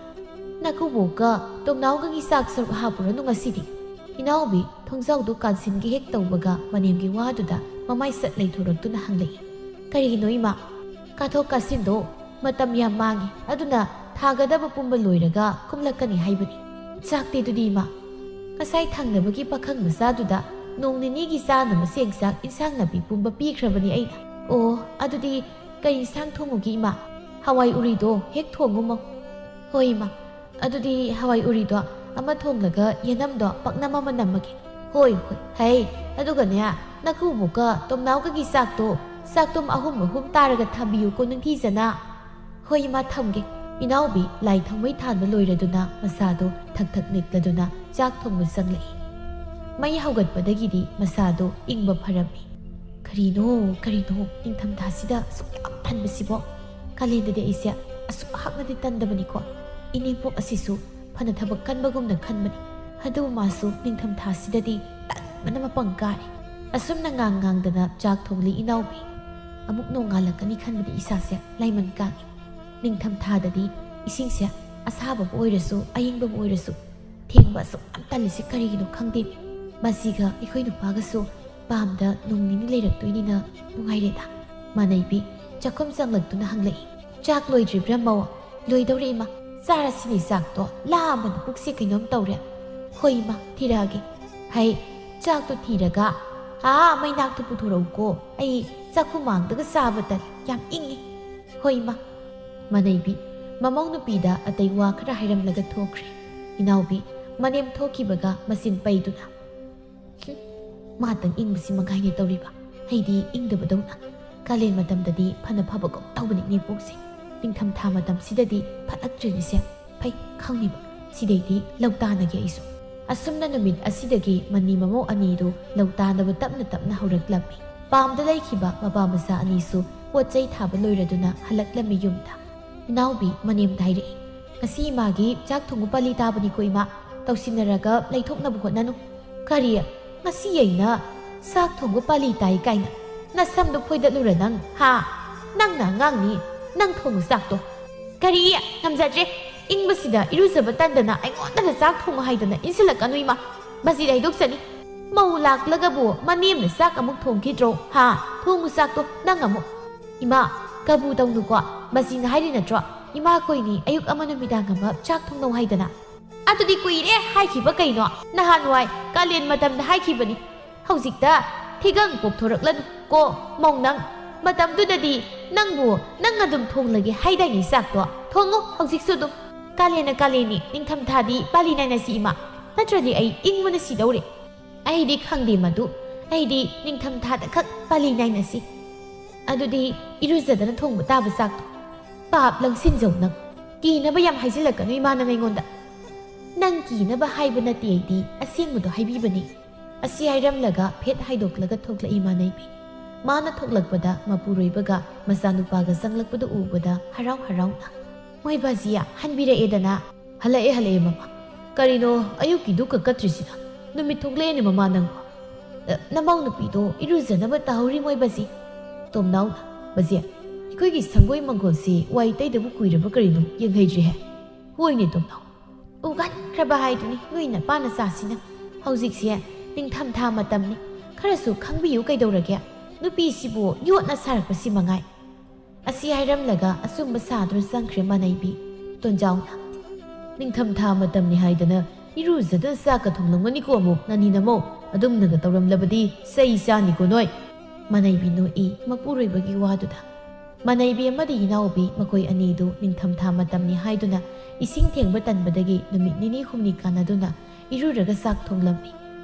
"ꯅꯀꯨꯕꯣꯛꯀ ꯇꯣꯝꯅꯥꯎꯒꯒꯤ ꯆꯥꯛ ꯁꯔꯨꯛ ꯍꯥꯞꯄꯨꯔꯅꯨ ꯉꯁꯤꯗꯤ?" ꯏꯅꯥꯎꯕꯤ ꯊꯣꯡꯖꯥꯎꯗꯨ ꯀꯥꯟꯁꯤꯟꯒꯦ ꯍꯦꯛ ꯇꯧꯕꯒ ꯃꯅꯦꯝꯒꯤ ꯋꯥꯗꯨꯗ ꯃꯃꯥꯏ ꯆꯠ ꯂꯩꯊꯣꯔꯛꯇꯨꯅ ꯍꯪꯂꯛꯏ꯫ "ꯀꯔꯤꯒꯤꯅꯣ ꯏꯃꯥ?" "ꯀꯥꯊꯣꯛ ꯀꯥꯁꯤꯟꯗꯣ ꯃꯇꯝ ꯌꯥꯝ ꯃꯥꯡꯉꯤ, ꯑꯗꯨꯅ ꯊꯥꯒꯗꯕ ꯄꯨꯝꯕ ꯂꯣꯏꯔꯒ ꯀꯨꯝꯂꯛꯀꯅꯤ ꯍꯥꯏꯕꯅꯤ꯫ ꯆꯥꯛꯇꯤ ꯑꯗꯨꯗꯤ ꯏꯃꯥ?" "ꯉꯁꯥꯏ ꯊꯪꯅꯕꯒꯤ ꯄꯥꯈꯪ ꯃꯆꯥꯗꯨꯗ ꯅꯣꯡ ꯅꯤꯅꯤꯒꯤ ꯆꯥꯅꯕ ꯆꯦꯡ ꯆꯥꯛ ꯏꯟꯁꯥꯡ ꯅꯥꯄꯤ ꯄꯨꯝꯕ ꯄꯤꯈ꯭ꯔꯕꯅꯤ ꯑꯩꯅ꯫ ꯑꯣ, ꯑꯗꯨꯗꯤ ꯀꯔꯤ ꯏꯟꯁꯥꯡ ꯊꯣꯡꯉꯨꯒꯦ ꯏꯃꯥ?" "ꯍꯋꯥꯏ ꯎꯔꯤꯗꯣ ꯍꯦꯛ ꯊꯣꯡꯉꯨꯃꯣ꯫" "ꯍꯣꯏ ꯏꯃꯥ, ꯑꯗꯨꯗꯤ ꯍꯋꯥꯏ ꯎꯔꯤꯗꯣ ꯑꯃ ꯊꯣꯡꯂꯒ ꯌꯦꯅꯝꯗꯣ ꯄꯥꯛꯅꯝ ꯑꯃ ꯅꯝꯃꯒꯦ꯫" "ꯍꯣꯏ, ꯍꯣꯏ, ꯍꯩ, ꯑꯗꯨꯒꯅꯦ, ꯅꯀꯨꯕꯣꯛꯀ ꯇꯣꯝꯅꯥꯎꯒꯒꯤ ꯆꯥꯛꯇꯣ ꯆꯥꯛꯇꯨꯝ ꯑꯍꯨꯝ ꯑꯍꯨꯝ ꯇꯥꯔꯒ ꯊꯝꯕꯤꯌꯨꯀꯣ ꯅꯤꯡꯊꯤꯖꯅ꯫" "ꯍꯣꯏ ꯏꯃꯥ, ꯊꯝꯒꯦ꯫" ꯏꯅꯥꯎꯕꯤ ꯂꯥꯏ ꯊꯥꯎꯃꯩ ꯊꯥꯟꯕ ꯂꯣꯏꯔꯗꯨꯅ ꯃꯁꯥꯗꯣ ꯊꯛ ꯊꯛ ꯅꯤꯛꯂꯗꯨꯅ ꯆꯥꯛ ꯊꯣꯡꯕ ꯆꯪꯂꯛꯏ꯫ ꯃꯩ ꯍꯧꯒꯠꯄꯗꯒꯤꯗꯤ ꯃꯁꯥꯗꯣ ꯏꯪꯕ ꯐꯔꯝꯃꯤ꯫ "ꯀꯔꯤꯅꯣ, ꯀꯔꯤꯅꯣ, ꯅꯤꯡꯊꯝꯊꯥꯁꯤꯗ ꯑꯁꯨꯛ ꯌꯥꯝ ꯇꯟꯕꯁꯤꯕꯣ? ꯀꯥꯂꯦꯟꯗꯗꯤ ꯑꯩꯁꯦ ꯑꯁꯨꯛ ꯍꯥꯛꯅꯗꯤ ꯇꯟꯗꯕꯅꯤꯀꯣ꯫ ꯏꯅꯦꯝꯄꯣꯛ ꯑꯁꯤꯁꯨ ꯐꯅ ꯊꯕꯛ ꯀꯟꯕꯒꯨꯝꯅ ꯈꯟꯕꯅꯤ, ꯑꯗꯨꯕꯨ ꯃꯥꯁꯨ ꯅꯤꯡꯊꯝꯊꯥꯁꯤꯗꯗꯤ ꯇꯟꯕꯅ ꯃꯄꯪ ꯀꯥꯔꯦ꯫" ꯑꯁꯨꯝꯅ ꯉꯥꯡ ꯉꯥꯡꯗꯅ ꯆꯥꯛ ꯊꯣꯡꯂꯤ ꯏꯅꯥꯎꯕꯤ꯫ "ꯑꯃꯨꯛ ꯅꯣꯡꯉꯥꯜꯂꯛꯀꯅꯤ ꯈꯟꯕꯗꯤ ꯏꯁꯥꯁꯦ ꯂꯥꯏꯃꯟ ꯀꯥꯡꯉꯤ꯫ ꯅꯤꯡꯊꯝꯊꯥꯗꯗꯤ ꯏꯁꯤꯡꯁꯦ ꯑꯁꯥꯕꯕꯨ ꯑꯣꯏꯔꯁꯨ ꯑꯌꯤꯡꯕꯕꯨ ꯑꯣꯏꯔꯁꯨ ꯊꯦꯡꯕ ꯑꯁꯨꯛ ꯌꯥꯝ ꯇꯜꯂꯤꯁꯦ ꯀꯔꯤꯒꯤꯅꯣ ꯈꯪꯗꯦ꯫ ꯃꯁꯤꯒ ꯑꯩꯈꯣꯏ ꯅꯨꯄꯥꯒꯁꯨ ꯄꯥꯝꯗ ꯅꯣꯡ ꯅꯤꯅꯤ ꯂꯩꯔꯛꯇꯣꯏꯅꯤꯅ ꯅꯨꯡꯉꯥꯏꯔꯦꯗ꯫" ꯃꯥꯅꯩꯕꯤ ꯆꯥꯛꯈꯨꯝ ꯆꯪꯂꯛꯇꯨꯅ ꯍꯪꯂꯛꯏ꯫ "ꯆꯥꯛ ꯂꯣꯏꯗ꯭ꯔꯤꯕ꯭ꯔꯥ ꯃꯧ?" "ꯂꯣꯏꯗꯧꯔꯦ ꯏꯃꯥ, ꯆꯥꯔꯁꯤꯅꯦ ꯆꯥꯛꯇꯣ, ꯂꯥꯝꯕꯅ ꯄꯨꯛꯁꯦ ꯀꯩꯅꯣꯝ ꯇꯧꯔꯦ꯫" "ꯍꯣꯏ ꯏꯃꯥ, ꯊꯤꯔꯛꯑꯒꯦ꯫" "ꯍꯩ, ꯆꯥꯛꯇꯣ ꯊꯤꯔꯒ ꯑꯥ ꯃꯩꯅꯥꯛꯇꯨ ꯄꯨꯊꯣꯔꯛꯎꯀꯣ, ꯑꯩ ꯆꯥꯛꯈꯨꯃꯥꯡꯗꯒ ꯆꯥꯕ ꯇꯜꯂꯤ, ꯌꯥꯝ ꯏꯪꯉꯤ꯫" "ꯍꯣꯏ ꯏꯃꯥ꯫" ꯃꯥꯅꯩꯕꯤ ꯃꯃꯧ ꯅꯨꯄꯤꯗ ꯑꯇꯩ ꯋꯥ ꯈꯔ ꯍꯥꯏꯔꯝꯂꯒ ꯊꯣꯛꯈ꯭ꯔꯦ꯫ ꯏꯅꯥꯎꯕꯤ ꯃꯅꯦꯝ ꯊꯣꯛꯈꯤꯕꯒ ꯃꯆꯤꯟ ꯄꯩꯗꯨꯅ, "ꯍꯨꯝ, ꯃꯥꯇꯪ ꯏꯪꯕꯁꯤ ꯃꯉꯥꯏꯅꯦ ꯇꯧꯔꯤꯕ, ꯑꯩꯗꯤ ꯏꯪꯗꯕꯗꯧꯅ꯫ ꯀꯥꯂꯦꯟ ꯃꯇꯝꯗꯗꯤ ꯐꯅ ꯐꯕꯒꯨꯝ ꯇꯧꯕꯅꯤ ꯏꯅꯦꯝꯄꯣꯛꯁꯦ, ꯅꯤꯡꯊꯝꯊꯥ ꯃꯇꯝꯁꯤꯗꯗꯤ ꯐꯠꯂꯛꯇ꯭ꯔꯦꯅꯦꯁꯦ꯫ ꯐꯩ, ꯈꯪꯉꯤꯕ, ꯁꯤꯗꯩꯗꯤ ꯂꯧ ꯇꯥꯅꯒꯦ ꯑꯩꯁꯨ꯫" ꯑꯁꯨꯝꯅ ꯅꯨꯃꯤꯠ ꯑꯁꯤꯗꯒꯤ ꯃꯅꯤ ꯃꯃꯧ ꯑꯅꯤꯗꯨ ꯂꯧ ꯇꯥꯅꯕ ꯇꯞꯅ ꯇꯞꯅ ꯍꯧꯔꯛꯂꯝꯃꯤ꯫ ꯄꯥꯝꯗ ꯂꯩꯈꯤꯕ ꯃꯄꯥ ꯃꯆꯥ ꯑꯅꯤꯁꯨ ꯄꯣꯠ ꯆꯩ ꯊꯥꯕ ꯂꯣꯏꯔꯗꯨꯅ ꯍꯜꯂꯛꯂꯝꯃꯤ ꯌꯨꯝꯗ꯫ ꯏꯅꯥꯎꯕꯤ ꯃꯅꯦꯝꯗ ꯍꯥꯏꯔꯛꯏ, "ꯉꯁꯤ ꯏꯃꯥꯒꯤ ꯆꯥꯛ ꯊꯣꯡꯕ ꯄꯥꯂꯤ ꯇꯥꯕꯅꯤꯀꯣ ꯏꯃꯥ, ꯇꯧꯁꯤꯟꯅꯔꯒ ꯂꯩꯊꯣꯛꯅꯕ ꯍꯣꯠꯅꯅꯨ"꯫ "ꯀꯔꯤ? ꯉꯁꯤ ꯑꯩꯅ ꯆꯥꯛ ꯊꯣꯡꯕ ꯄꯥꯂꯤ ꯇꯥꯏ ꯀꯥꯏꯅ? ꯅꯁꯝꯗꯣ ꯐꯣꯏꯗꯠꯂꯨꯔ ꯅꯪ, ꯍꯥ? ꯅꯪꯅ ꯑꯉꯥꯡꯅꯤ, ꯅꯪ ꯊꯣꯡꯉꯨ ꯆꯥꯛꯇꯣ"꯫ "ꯀꯔꯤ? ꯉꯝꯖꯗ꯭ꯔꯦ꯫ ꯏꯪꯕꯁꯤꯗ ꯏꯔꯨꯖꯕ ꯇꯟꯗꯅ ꯑꯩꯉꯣꯟꯗꯅ ꯆꯥꯛ ꯊꯣꯡꯉꯨ ꯍꯥꯏꯗꯅ ꯏꯟꯁꯤꯜꯂꯛꯀꯅꯨ ꯏꯃꯥ꯫ ꯃꯁꯤꯗ ꯍꯥꯏꯗꯣꯛꯆꯅꯤ꯫ ꯃꯧ ꯂꯥꯛꯂꯒꯕꯨ ꯃꯅꯦꯝꯅ ꯆꯥꯛ ꯑꯃꯨꯛ ꯊꯣꯡꯈꯤꯗ꯭ꯔꯣ? ꯍꯥ? ꯊꯣꯡꯉꯨ ꯆꯥꯛꯇꯣ ꯅꯪ ꯑꯃꯨꯛ"꯫ "ꯏꯃꯥ, ꯀꯕꯨ ꯇꯧꯅꯨꯀꯣ꯫ ꯃꯁꯤꯅ ꯍꯥꯏꯔꯤ ꯅꯠꯇ꯭ꯔꯣ, ꯏꯃꯥꯈꯣꯏꯅꯤ ꯑꯌꯨꯛ ꯑꯃ ꯅꯨꯃꯤꯗꯥꯡ ꯑꯃ ꯆꯥꯛ ꯊꯣꯡꯅꯧ ꯍꯥꯏꯗꯅ?" "ꯑꯗꯨꯗꯤ ꯀꯨꯏꯔꯦ ꯍꯥꯏꯈꯤꯕ ꯀꯩꯅꯣ? ꯅꯍꯥꯟꯋꯥꯏ ꯀꯥꯂꯦꯟ ꯃꯇꯝꯗ ꯍꯥꯏꯈꯤꯕꯅꯤ꯫ ꯍꯧꯖꯤꯛꯇ ꯊꯤꯒꯪ ꯄꯣꯛꯊꯣꯔꯛꯂꯅꯨ ꯀꯣ ꯃꯧ ꯅꯪ꯫ ꯃꯇꯝꯗꯨꯗꯗꯤ ꯅꯪꯕꯨ ꯅꯪ ꯑꯗꯨꯝ ꯊꯣꯡꯂꯒꯦ ꯍꯥꯏꯗꯥꯏꯅꯦ ꯆꯥꯛꯇꯣ? ꯊꯣꯡꯉꯨ ꯍꯧꯖꯤꯛꯁꯨ ꯑꯗꯨꯝ꯫ ꯀꯥꯂꯦꯟꯅ ꯀꯥꯂꯦꯟꯅꯤ, ꯅꯤꯡꯊꯝꯊꯥꯗꯤ ꯄꯥꯂꯤ ꯅꯥꯏꯅꯁꯤ ꯏꯃꯥ꯫ ꯅꯠꯇ꯭ꯔꯗꯤ ꯑꯩ ꯏꯪꯕꯅ ꯁꯤꯗꯧꯔꯦ"꯫ "ꯑꯩꯗꯤ ꯈꯪꯗꯦ ꯃꯗꯨ꯫ ꯑꯩꯗꯤ ꯅꯤꯡꯊꯝꯊꯥꯗ ꯈꯛ ꯄꯥꯂꯤ ꯅꯥꯏꯅꯁꯤ"꯫ "ꯑꯗꯨꯗꯤ ꯏꯔꯨꯖꯗꯅ ꯊꯣꯡꯕ ꯇꯥꯕ ꯆꯥꯛꯇꯣ"꯫ "ꯄꯥꯞ ꯂꯪꯁꯤꯟꯖꯧ ꯅꯪ꯫ ꯀꯤꯅꯕ ꯌꯥꯝ ꯍꯥꯏꯖꯤꯜꯂꯛꯀꯅꯨ ꯏꯃꯥ ꯅꯪ ꯑꯩꯉꯣꯟꯗ꯫ ꯅꯪ ꯀꯤꯅꯕ ꯍꯥꯏꯕ ꯅꯠꯇꯦ, ꯑꯩꯗꯤ ꯑꯁꯦꯡꯕꯗꯣ ꯍꯥꯏꯕꯤꯕꯅꯤ"꯫ ꯑꯁꯤ ꯍꯥꯏꯔꯝꯂꯒ ꯐꯦꯠ ꯍꯥꯏꯗꯣꯛꯂꯒ ꯊꯣꯛꯂꯛꯏ ꯃꯥꯅꯩꯕꯤ꯫ ꯃꯥꯅ ꯊꯣꯛꯂꯛꯄꯗ ꯃꯄꯨꯔꯣꯏꯕꯒ ꯃꯆꯥꯅꯨꯄꯥꯒ ꯆꯪꯂꯛꯄꯗꯨ ꯎꯕꯗ ꯍꯔꯥꯎ ꯍꯔꯥꯎꯅ, "ꯃꯣꯏ ꯕꯥꯖꯤꯌꯥ ꯍꯟꯕꯤꯔꯛꯑꯦꯗꯅ"꯫ "ꯍꯜꯂꯛꯑꯦ, ꯍꯜꯂꯛꯑꯦ ꯃꯃꯥ꯫ ꯀꯔꯤꯅꯣ ꯑꯌꯨꯛꯀꯤꯗꯨ ꯀꯛꯀꯠꯇ꯭ꯔꯤꯁꯤꯅ? ꯅꯨꯃꯤꯠ ꯊꯣꯛꯂꯛꯑꯦꯅꯦ ꯃꯃꯥ ꯅꯪꯕꯣ꯫ ꯑ, ꯅꯃꯧ ꯅꯨꯄꯤꯗꯣ ꯏꯔꯨꯖꯅꯕ ꯇꯥꯍꯧꯔꯤ ꯃꯣꯏ ꯕꯥꯖꯤ"꯫ ꯇꯣꯝꯅꯥꯎꯅ, "ꯕꯥꯖꯤ, ꯑꯩꯈꯣꯏꯒꯤ ꯁꯪꯒꯣꯏ ꯃꯪꯒꯣꯜꯁꯤ ꯋꯥꯏ ꯇꯩꯗꯕ ꯀꯨꯏꯔꯕ ꯀꯔꯤꯅꯣ ꯌꯦꯡꯍꯩꯗ꯭ꯔꯤꯍꯦ"꯫ "ꯍꯣꯏꯅꯦ ꯇꯣꯝꯅꯥꯎ, ꯎꯒꯟꯈ꯭ꯔꯕ ꯍꯥꯏꯗꯨꯅꯤ ꯅꯣꯏ ꯅꯄꯥ ꯅꯆꯥꯁꯤꯅ꯫ ꯍꯧꯖꯤꯛꯁꯦ ꯅꯤꯡꯊꯝꯊꯥ ꯃꯇꯝꯅꯤ, ꯈꯔꯁꯨ ꯈꯪꯕꯤꯌꯨ ꯀꯩꯗꯧꯔꯒꯦ? ꯅꯨꯄꯤꯁꯤꯕꯨ ꯌꯣꯠꯅ ꯁꯥꯔꯛꯄꯁꯤ ꯃꯉꯥꯏ"꯫ ꯑꯁꯤ ꯍꯥꯏꯔꯝꯂꯒ ꯑꯆꯨꯝꯕ ꯁꯥꯗꯨꯅ ꯆꯪꯈ꯭ꯔꯦ ꯃꯥꯅꯩꯕꯤ꯫ ꯇꯣꯟꯖꯥꯎꯅ, "ꯅꯤꯡꯊꯝꯊꯥ ꯃꯇꯝꯅꯤ ꯍꯥꯏꯗꯅ ꯏꯔꯨꯖꯗꯅ ꯆꯥꯛꯀ ꯊꯣꯡꯂꯝꯒꯅꯤꯀꯣ ꯑꯃꯨꯛ ꯅꯅꯤ ꯅꯃꯧ꯫ ꯑꯗꯨꯝꯅꯒ ꯇꯧꯔꯝꯂꯕꯗꯤ ꯆꯩ ꯆꯥꯅꯤꯀꯣ ꯅꯣꯏ"꯫ ꯃꯥꯅꯩꯕꯤ ꯅꯣꯛꯏ ꯃꯄꯨꯔꯣꯏꯕꯒꯤ ꯋꯥꯗꯨꯗ꯫ ꯃꯥꯅꯩꯕꯤ ꯑꯃꯗꯤ ꯏꯅꯥꯎꯕꯤ ꯃꯈꯣꯏ ꯑꯅꯤꯗꯨ ꯅꯤꯡꯊꯝꯊꯥ ꯃꯇꯝꯅꯤ ꯍꯥꯏꯗꯨꯅ ꯏꯁꯤꯡ ꯊꯦꯡꯕ ꯇꯟꯕꯗꯒꯤ ꯅꯨꯃꯤꯠ ꯅꯤꯅꯤ ꯍꯨꯝꯅꯤ ꯀꯥꯟꯅꯗꯨꯅ ꯏꯔꯨꯔꯒ ꯆꯥꯛ ꯊꯣꯡꯂꯝꯃꯤ꯫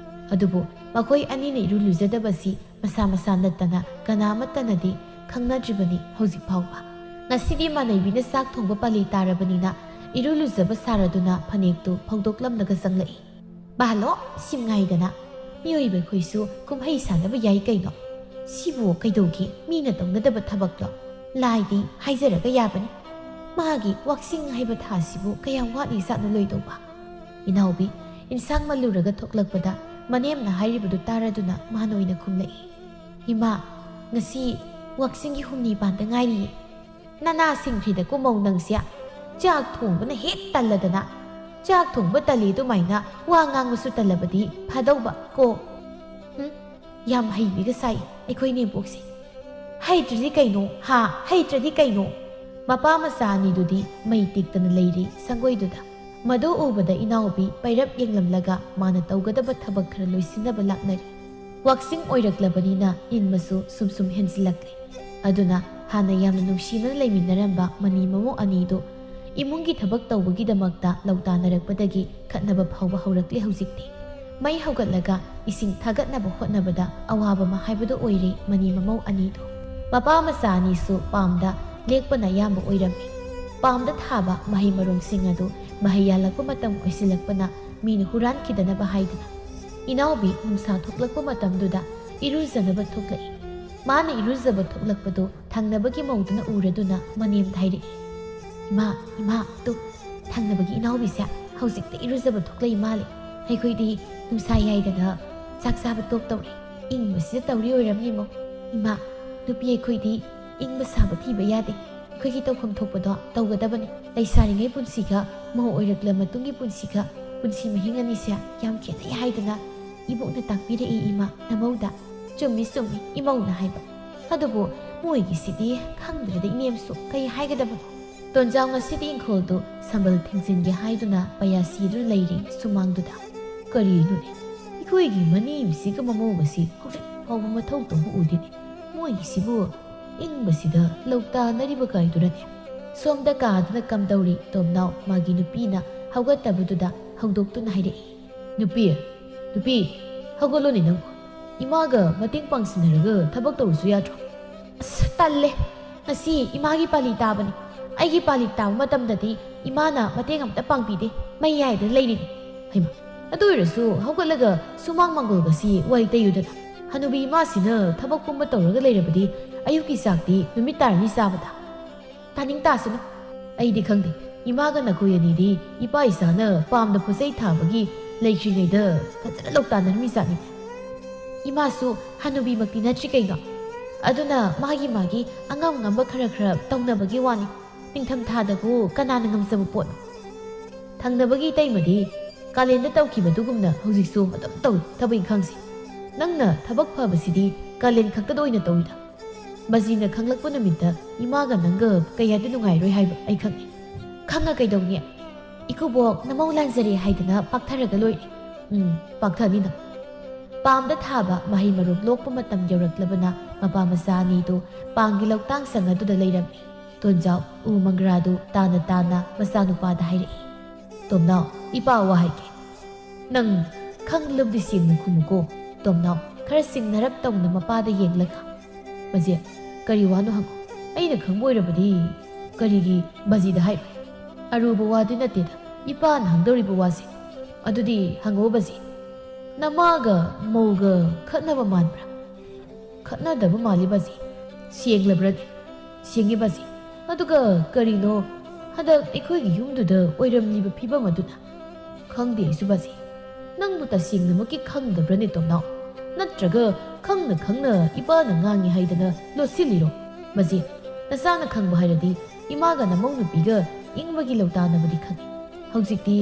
ꯑꯗꯨꯕꯨ ꯃꯈꯣꯏ ꯑꯅꯤꯅ ꯏꯔꯨ ꯂꯨꯖꯗꯕꯁꯤ ꯃꯁꯥ ꯃꯁꯥ ꯅꯠꯇꯅ ꯀꯅꯥ ꯑꯃꯠꯇꯅꯗꯤ ꯈꯪꯅꯗ꯭ꯔꯤꯕꯅꯤ ꯍꯧꯖꯤꯛ ꯐꯥꯎꯕ꯫ ꯉꯁꯤꯗꯤ ꯃꯥꯅꯩꯕꯤꯅ ꯆꯥꯛ ꯊꯣꯡꯕ ꯄꯥꯂꯤ ꯇꯥꯔꯕꯅꯤꯅ ꯏꯔꯨ ꯂꯨꯖꯕ ꯁꯥꯔꯗꯨꯅ ꯐꯅꯦꯛꯇꯨ ꯐꯧꯗꯣꯛꯂꯝꯂꯒ ꯆꯪꯂꯛꯏ꯫ "ꯕꯥꯍꯂꯣ, ꯁꯤꯝ ꯉꯥꯏꯗꯅ꯫ ꯃꯤꯑꯣꯏꯕ ꯑꯩꯈꯣꯏꯁꯨ ꯀꯨꯝꯍꯩ ꯁꯥꯟꯅꯕ ꯌꯥꯏ ꯀꯩꯅꯣ"꯫ "ꯁꯤꯕꯨ ꯀꯩꯗꯧꯒꯦ? ꯃꯤꯅ ꯇꯧꯅꯗꯕ ꯊꯕꯛꯂꯣ? ꯂꯥꯏꯗꯤ ꯍꯥꯏꯖꯔꯒ ꯌꯥꯕꯅꯤ꯫ ꯃꯥꯒꯤ ꯋꯥꯛꯆꯤꯡ ꯍꯥꯏꯕ ꯊꯥꯁꯤꯕꯨ ꯀꯌꯥꯝ ꯋꯥꯠꯂꯤ ꯖꯥꯠꯅꯣ ꯂꯣꯏꯗꯧꯕ?" ꯏꯅꯥꯎꯕꯤ ꯏꯟꯁꯥꯡ ꯃꯜꯂꯨꯔꯒ ꯊꯣꯛꯂꯛꯄꯗ ꯃꯅꯦꯝꯅ ꯍꯥꯏꯔꯤꯕꯗꯨ ꯇꯥꯔꯗꯨꯅ ꯃꯥꯅ ꯑꯣꯏꯅ ꯈꯨꯝꯂꯛꯏ, "ꯏꯃꯥ, ꯉꯁꯤ ꯋꯥꯛꯆꯤꯡꯒꯤ ꯍꯨꯝꯅꯤ ꯄꯥꯟꯗ ꯉꯥꯏꯔꯤꯌꯦ꯫ ꯅꯅꯥ ꯁꯤꯡꯈ꯭ꯔꯤꯗ ꯀꯨꯝꯃꯧ ꯅꯪꯁꯦ꯫ ꯆꯥꯛ ꯊꯣꯡꯕꯅ ꯍꯦꯛ ꯇꯜꯂꯗꯅ꯫ ꯆꯥꯛ ꯊꯣꯡꯕ ꯇꯜꯂꯤ ꯑꯗꯨꯃꯥꯏꯅ ꯋꯥ ꯉꯥꯡꯕꯁꯨ ꯇꯜꯂꯕꯗꯤ ꯐꯗꯧꯕ ꯀꯣ꯫ ꯍꯨꯝ, ꯌꯥꯝ ꯍꯩꯕꯤꯒ ꯁꯥꯏ ꯑꯩꯈꯣꯏ ꯅꯦꯝꯄꯣꯛꯁꯦ꯫ ꯍꯩꯇ꯭ꯔꯗꯤ ꯀꯩꯅꯣ? ꯍꯥ? ꯍꯩꯇ꯭ꯔꯗꯤ ꯀꯩꯅꯣ?" ꯃꯄꯥ ꯃꯆꯥ ꯑꯅꯤꯗꯨꯗꯤ ꯃꯩ ꯇꯤꯛꯇꯅ ꯂꯩꯔꯤ ꯁꯪꯒꯣꯏꯗꯨꯗ꯫ ꯃꯗꯨ ꯎꯕꯗ ꯏꯅꯥꯎꯕꯤ ꯄꯩꯔꯞ ꯌꯦꯡꯂꯝꯂꯒ ꯃꯥꯅ ꯇꯧꯒꯗꯕ ꯊꯕꯛ ꯈꯔ ꯂꯣꯏꯁꯤꯟꯅꯕ ꯂꯥꯛꯅꯔꯤ꯫ ꯋꯥꯛꯆꯤꯡ ꯑꯣꯏꯔꯛꯂꯕꯅꯤꯅ ꯏꯟꯕꯁꯨ ꯁꯨꯝ ꯁꯨꯝ ꯍꯦꯟꯖꯤꯜꯂꯛꯂꯦ꯫ ꯑꯗꯨꯅ ꯍꯥꯟꯅ ꯌꯥꯝꯅ ꯅꯨꯡꯁꯤꯅꯅ ꯂꯩꯃꯤꯟꯅꯔꯝꯕ ꯃꯅꯤ ꯃꯃꯧ ꯑꯅꯤꯗꯨ ꯏꯃꯨꯡꯒꯤ ꯊꯕꯛ ꯇꯧꯕꯒꯤꯗꯃꯛꯇ ꯂꯧꯇꯥꯅꯔꯛꯄꯗꯒꯤ ꯈꯠꯅꯕ ꯐꯥꯎꯕ ꯍꯧꯔꯛꯂꯦ ꯍꯧꯖꯤꯛꯇꯤ꯫ ꯃꯩ ꯍꯧꯒꯠꯂꯒ ꯏꯁꯤꯡ ꯊꯥꯒꯠꯅꯕ ꯍꯣꯠꯅꯕꯗ ꯑꯋꯥꯕ ꯑꯃ ꯍꯥꯏꯕꯗꯨ ꯑꯣꯏꯔꯦ ꯃꯅꯤ ꯃꯃꯧ ꯑꯅꯤꯗꯨ꯫ ꯃꯄꯥ ꯃꯆꯥ ꯑꯅꯤꯁꯨ ꯄꯥꯝꯗ ꯂꯦꯛꯄꯅ ꯑꯌꯥꯝꯕ ꯑꯣꯏꯔꯝꯃꯤ꯫ ꯄꯥꯝꯗ ꯊꯥꯕ ꯃꯍꯩ ꯃꯔꯣꯡꯁꯤꯡ ꯑꯗꯨ ꯃꯍꯩ ꯌꯥꯜꯂꯛꯄ ꯃꯇꯝ ꯑꯣꯏꯁꯤꯜꯂꯛꯄꯅ ꯃꯤꯅ ꯍꯨꯔꯥꯟꯈꯤꯗꯅꯕ ꯍꯥꯏꯗꯨꯅ ꯏꯅꯥꯎꯕꯤ ꯅꯨꯡꯁꯥ ꯊꯣꯛꯂꯛꯄ ꯃꯇꯝꯗꯨꯗ ꯏꯔꯨꯖꯅꯕ ꯊꯣꯛꯂꯛꯏ꯫ ꯃꯥꯅ ꯏꯔꯨꯖꯕ ꯊꯣꯛꯂꯛꯄꯗꯨ ꯊꯪꯅꯕꯒꯤ ꯃꯧꯗꯨꯅ ꯎꯔꯗꯨꯅ ꯃꯅꯦꯝꯗ ꯍꯥꯏꯔꯛꯏ, "ꯏꯃꯥ, ꯏꯃꯥ, ꯇꯨ, ꯊꯪꯅꯕꯒꯤ ꯏꯅꯥꯎꯕꯤꯁꯦ ꯍꯧꯖꯤꯛꯇ ꯏꯔꯨꯖꯕ ꯊꯣꯛꯂꯛꯏ ꯃꯥꯜꯂꯦ꯫ ꯑꯩꯈꯣꯏꯗꯤ ꯅꯨꯡꯁꯥ ꯌꯥꯏꯗꯅ ꯆꯥꯛ ꯆꯥꯕ ꯇꯣꯛ ꯇꯧꯔꯦ꯫ ꯏꯪꯕꯁꯤꯗ ꯇꯧꯔꯤ ꯑꯣꯏꯔꯝꯅꯤꯃꯣ꯫ ꯏꯃꯥ, ꯅꯨꯄꯤ ꯑꯩꯈꯣꯏꯗꯤ ꯏꯪꯕ ꯁꯥꯕ ꯊꯤꯕ ꯌꯥꯗꯦ꯫ ꯑꯩꯈꯣꯏꯒꯤ ꯇꯧꯐꯝ ꯊꯣꯛꯄꯗꯣ ꯇꯧꯒꯗꯕꯅꯤ꯫ ꯂꯩꯁꯥꯔꯤꯉꯩ ꯄꯨꯟꯁꯤꯒ ꯃꯧ ꯑꯣꯏꯔꯛꯂ ꯃꯇꯨꯡꯒꯤ ꯄꯨꯟꯁꯤꯒ ꯄꯨꯟꯁꯤ ꯃꯍꯤꯡ ꯑꯅꯤꯁꯦ ꯌꯥꯝ ꯈꯦꯠꯅꯩ ꯍꯥꯏꯗꯅ ꯏꯕꯣꯛꯅ ꯇꯥꯛꯄꯤꯔꯛꯏ ꯏꯃꯥ ꯅꯃꯧꯗ꯫" "ꯆꯨꯝꯃꯤ ꯆꯨꯝꯃꯤ ꯏꯃꯧꯅ ꯍꯥꯏꯕ꯫ ꯑꯗꯨꯕꯨ ꯃꯣꯏꯒꯤꯁꯤꯗꯤ ꯈꯪꯗ꯭ꯔꯦꯗ ꯏꯅꯦꯝꯁꯨ ꯀꯩ ꯍꯥꯏꯒꯗꯕꯅꯣ?" ꯇꯣꯟꯖꯥꯎ ꯉꯁꯤꯗꯤ ꯏꯪꯈꯣꯜꯗꯨ ꯁꯝꯕꯜ ꯊꯤꯡꯖꯤꯟꯒꯦ ꯍꯥꯏꯗꯨꯅ ꯄꯩꯌꯥ ꯁꯤꯗꯨꯅ ꯂꯩꯔꯤ ꯁꯨꯃꯥꯡꯗꯨꯗ꯫ "ꯀꯔꯤꯅꯣꯅꯦ? ꯑꯩꯈꯣꯏꯒꯤ ꯃꯅꯦꯝꯁꯤꯒ ꯃꯃꯧꯒꯁꯤ ꯍꯧꯖꯤꯛ ꯐꯥꯎꯕ ꯃꯊꯧ ꯇꯧꯕ ꯎꯗꯦꯅꯦ꯫ ꯃꯣꯏꯒꯤꯁꯤꯕꯨ ꯏꯪꯕꯁꯤꯗ ꯂꯧꯇꯥꯅꯔꯤꯕ ꯀꯥꯏꯗꯨꯔꯅꯦ?" ꯁꯣꯝꯗ ꯀꯥꯗꯨꯅ ꯀꯝꯗꯧꯔꯤ ꯇꯣꯝꯅꯥꯎ ꯃꯥꯒꯤ ꯅꯨꯄꯤꯅ ꯍꯧꯒꯠꯇꯕꯗꯨꯗ ꯍꯧꯗꯣꯛꯇꯨꯅ ꯍꯥꯏꯔꯛꯏ, "ꯅꯨꯄꯤ, ꯅꯨꯄꯤ, ꯍꯧꯒꯠꯂꯣꯅꯦ ꯅꯪꯕꯨ꯫ ꯏꯃꯥꯒ ꯃꯇꯦꯡ ꯄꯥꯡꯁꯤꯟꯅꯔꯒ ꯊꯕꯛ ꯇꯧꯔꯁꯨ ꯌꯥꯗ꯭ꯔꯣ?" "ꯑꯁ, ꯇꯜꯂꯦ꯫ ꯉꯁꯤ ꯏꯃꯥꯒꯤ ꯄꯥꯂꯤ ꯇꯥꯕꯅꯤ꯫ ꯑꯩꯒꯤ ꯄꯥꯂꯤ ꯇꯥꯕ ꯃꯇꯝꯗꯗꯤ ꯏꯃꯥꯅ ꯃꯇꯦꯡ ꯑꯝꯇ ꯄꯥꯡꯕꯤꯗꯦ꯫ ꯃꯩ ꯌꯥꯏꯗꯅ ꯂꯩꯔꯤꯅꯤ꯫" "ꯍꯩꯃꯥ, ꯑꯗꯨ ꯑꯣꯏꯔꯁꯨ ꯍꯧꯒꯠꯂꯒ ꯁꯨꯃꯥꯡ ꯃꯥꯡꯒꯣꯜꯒꯁꯤ ꯋꯥꯏ ꯇꯩꯌꯨꯗꯅ꯫ ꯍꯅꯨꯕꯤ ꯏꯃꯥꯁꯤꯅ ꯊꯕꯛ ꯄꯨꯝꯕ ꯇꯧꯔꯒ ꯂꯩꯔꯕꯗꯤ ꯑꯌꯨꯛꯀꯤ ꯆꯥꯛꯇꯤ ꯅꯨꯃꯤꯠ ꯇꯥꯔꯅꯤ ꯆꯥꯕꯗ꯫ ꯇꯥꯅꯤꯡ ꯇꯥꯁꯅꯨ꯫ ꯑꯩꯗꯤ ꯈꯪꯗꯦ, ꯏꯃꯥꯒ ꯅꯈꯣꯏ ꯑꯅꯤꯗꯤ ꯏꯄꯥ ꯏꯆꯥꯅ ꯄꯥꯝꯗ ꯄꯣꯠꯆꯩ ꯊꯥꯕꯒꯤ ꯂꯩꯇ꯭ꯔꯤꯉꯩꯗ ꯐꯖꯅ ꯂꯧꯇꯥꯟꯅꯔꯝꯃꯤ ꯖꯥꯠꯅꯤ꯫ ꯏꯃꯥꯁꯨ ꯍꯅꯨꯕꯤꯃꯛꯇꯤ ꯅꯠꯇ꯭ꯔꯤ ꯀꯩꯅꯣ꯫ ꯑꯗꯨꯅ ꯃꯥꯒꯤ ꯃꯥꯒꯤ ꯑꯉꯝ ꯉꯝꯕ ꯈꯔ ꯈꯔ ꯇꯧꯅꯕꯒꯤ ꯋꯥꯅꯤ꯫ ꯅꯤꯡꯊꯝꯊꯥꯗꯕꯨ ꯀꯅꯥꯅ ꯉꯝꯖꯕ ꯄꯣꯠꯅꯣ? ꯊꯪꯅꯕꯒꯤ ꯏꯇꯩꯃꯗꯤ ꯀꯥꯂꯦꯟꯗ ꯇꯧꯈꯤꯕꯗꯨꯒꯨꯝꯅ ꯍꯧꯖꯤꯛꯁꯨ ꯑꯗꯨꯝ ꯇꯧꯏ ꯊꯕꯛ ꯏꯪꯈꯥꯡꯁꯦ꯫ ꯅꯪꯅ ꯊꯕꯛ ꯐꯕꯁꯤꯗꯤ ꯀꯥꯂꯦꯟ ꯈꯛꯇꯗ ꯑꯣꯏꯅ ꯇꯧꯏꯗ꯫ ꯕꯖꯤꯅ ꯈꯪꯂꯛꯄ ꯅꯨꯃꯤꯠꯇ ꯏꯃꯥꯒ ꯅꯪꯒ ꯀꯌꯥꯗꯤ ꯅꯨꯡꯉꯥꯏꯔꯣꯏ ꯍꯥꯏꯕ ꯑꯩ ꯈꯪꯏ꯫ ꯈꯪꯉ ꯀꯩꯗꯧꯅꯤ? ꯏꯀꯨꯕꯣꯛ ꯅꯃꯧ ꯂꯥꯟꯖꯔꯦ ꯍꯥꯏꯗꯅ ꯄꯥꯛꯊꯔꯒ ꯂꯣꯏꯔꯦ꯫ ꯎꯝ, ꯄꯥꯛꯊꯅꯤ ꯅꯪ꯫ ꯄꯥꯝꯗ ꯊꯥꯕ ꯃꯍꯩ ꯃꯔꯣꯡ ꯂꯣꯛꯄ ꯃꯇꯝ ꯌꯧꯔꯛꯂꯕꯅ ꯃꯄꯥ ꯃꯆꯥ ꯑꯅꯤꯗꯨ ꯄꯥꯡꯒꯤ ꯂꯧꯇꯥꯡ ꯁꯪ ꯑꯗꯨꯗ ꯂꯩꯔꯝꯃꯤ꯫ ꯇꯣꯟꯖꯥꯎ ꯎ ꯃꯪꯒ꯭ꯔꯥꯗꯨ ꯇꯥꯅ ꯇꯥꯅ ꯃꯆꯥꯅꯨꯄꯥꯗ ꯍꯥꯏꯔꯛꯏ꯫ "ꯇꯣꯝꯅꯥꯎ, ꯏꯄꯥ ꯋꯥ ꯍꯥꯏꯒꯦ꯫ ꯅꯪ ꯈꯪꯂꯕꯗꯤ ꯁꯦꯡꯅ ꯈꯨꯝꯃꯨꯀꯣ꯫ ꯇꯣꯝꯅꯥꯎ, ꯈꯔ ꯁꯤꯡꯅꯔꯞ ꯇꯧꯅ ꯃꯄꯥꯗ ꯌꯦꯡꯂꯒ꯫ ꯕꯖꯦ, ꯀꯔꯤ ꯋꯥꯅꯣ ꯍꯪꯉꯨ꯫ ꯑꯩꯅ ꯈꯪꯕ ꯑꯣꯏꯔꯕꯗꯤ ꯀꯔꯤꯒꯤ ꯕꯖꯤꯗ ꯍꯥꯏꯕ? ꯑꯔꯨꯕ ꯋꯥꯗꯤ ꯅꯠꯇꯦꯗ, ꯏꯄꯥꯅ ꯍꯪꯗꯧꯔꯤꯕ ꯋꯥꯁꯦ꯫ ꯑꯗꯨꯗꯤ ꯍꯪꯉꯣ ꯕꯖꯤ꯫ ꯅꯃꯥꯒ ꯃꯧꯒ ꯈꯠꯅꯕ ꯃꯥꯟꯕ꯭ꯔꯥ?" "ꯈꯠꯅꯗꯕ ꯃꯥꯜꯂꯤ ꯕꯖꯤ꯫ ꯁꯦꯡꯂꯕ꯭ꯔꯅꯦ?" "ꯁꯦꯡꯉꯤ ꯕꯖꯤ꯫ ꯑꯗꯨꯒ ꯀꯔꯤꯅꯣ ꯍꯟꯗꯛ ꯑꯩꯈꯣꯏꯒꯤ ꯌꯨꯝꯗꯨꯗ ꯑꯣꯏꯔꯝꯂꯤꯕ ꯐꯤꯕꯝ ꯑꯗꯨꯅ?" "ꯈꯪꯗꯦ ꯑꯩꯁꯨ ꯕꯖꯤ꯫ ꯅꯪꯕꯨ ꯇꯁꯦꯡꯅꯃꯛꯀꯤ ꯈꯪꯗꯕ꯭ꯔꯅꯦ ꯇꯣꯝꯅꯥꯎ? ꯅꯠꯇ꯭ꯔꯒ ꯈꯪꯅ ꯈꯪꯅ ꯏꯄꯥꯅ ꯉꯥꯡꯉꯤ ꯍꯥꯏꯗꯅ ꯂꯣꯠꯁꯤꯜꯂꯤꯔꯣ? ꯕꯖꯤ, ꯅꯆꯥꯅ ꯈꯪꯕ ꯍꯥꯏꯔꯗꯤ ꯏꯃꯥꯒ ꯅꯃꯧ ꯅꯨꯄꯤꯒ ꯏꯪꯕꯒꯤ ꯂꯧꯇꯥꯅꯕꯗꯤ ꯈꯪꯉꯤ꯫ ꯍꯧꯖꯤꯛꯇꯤ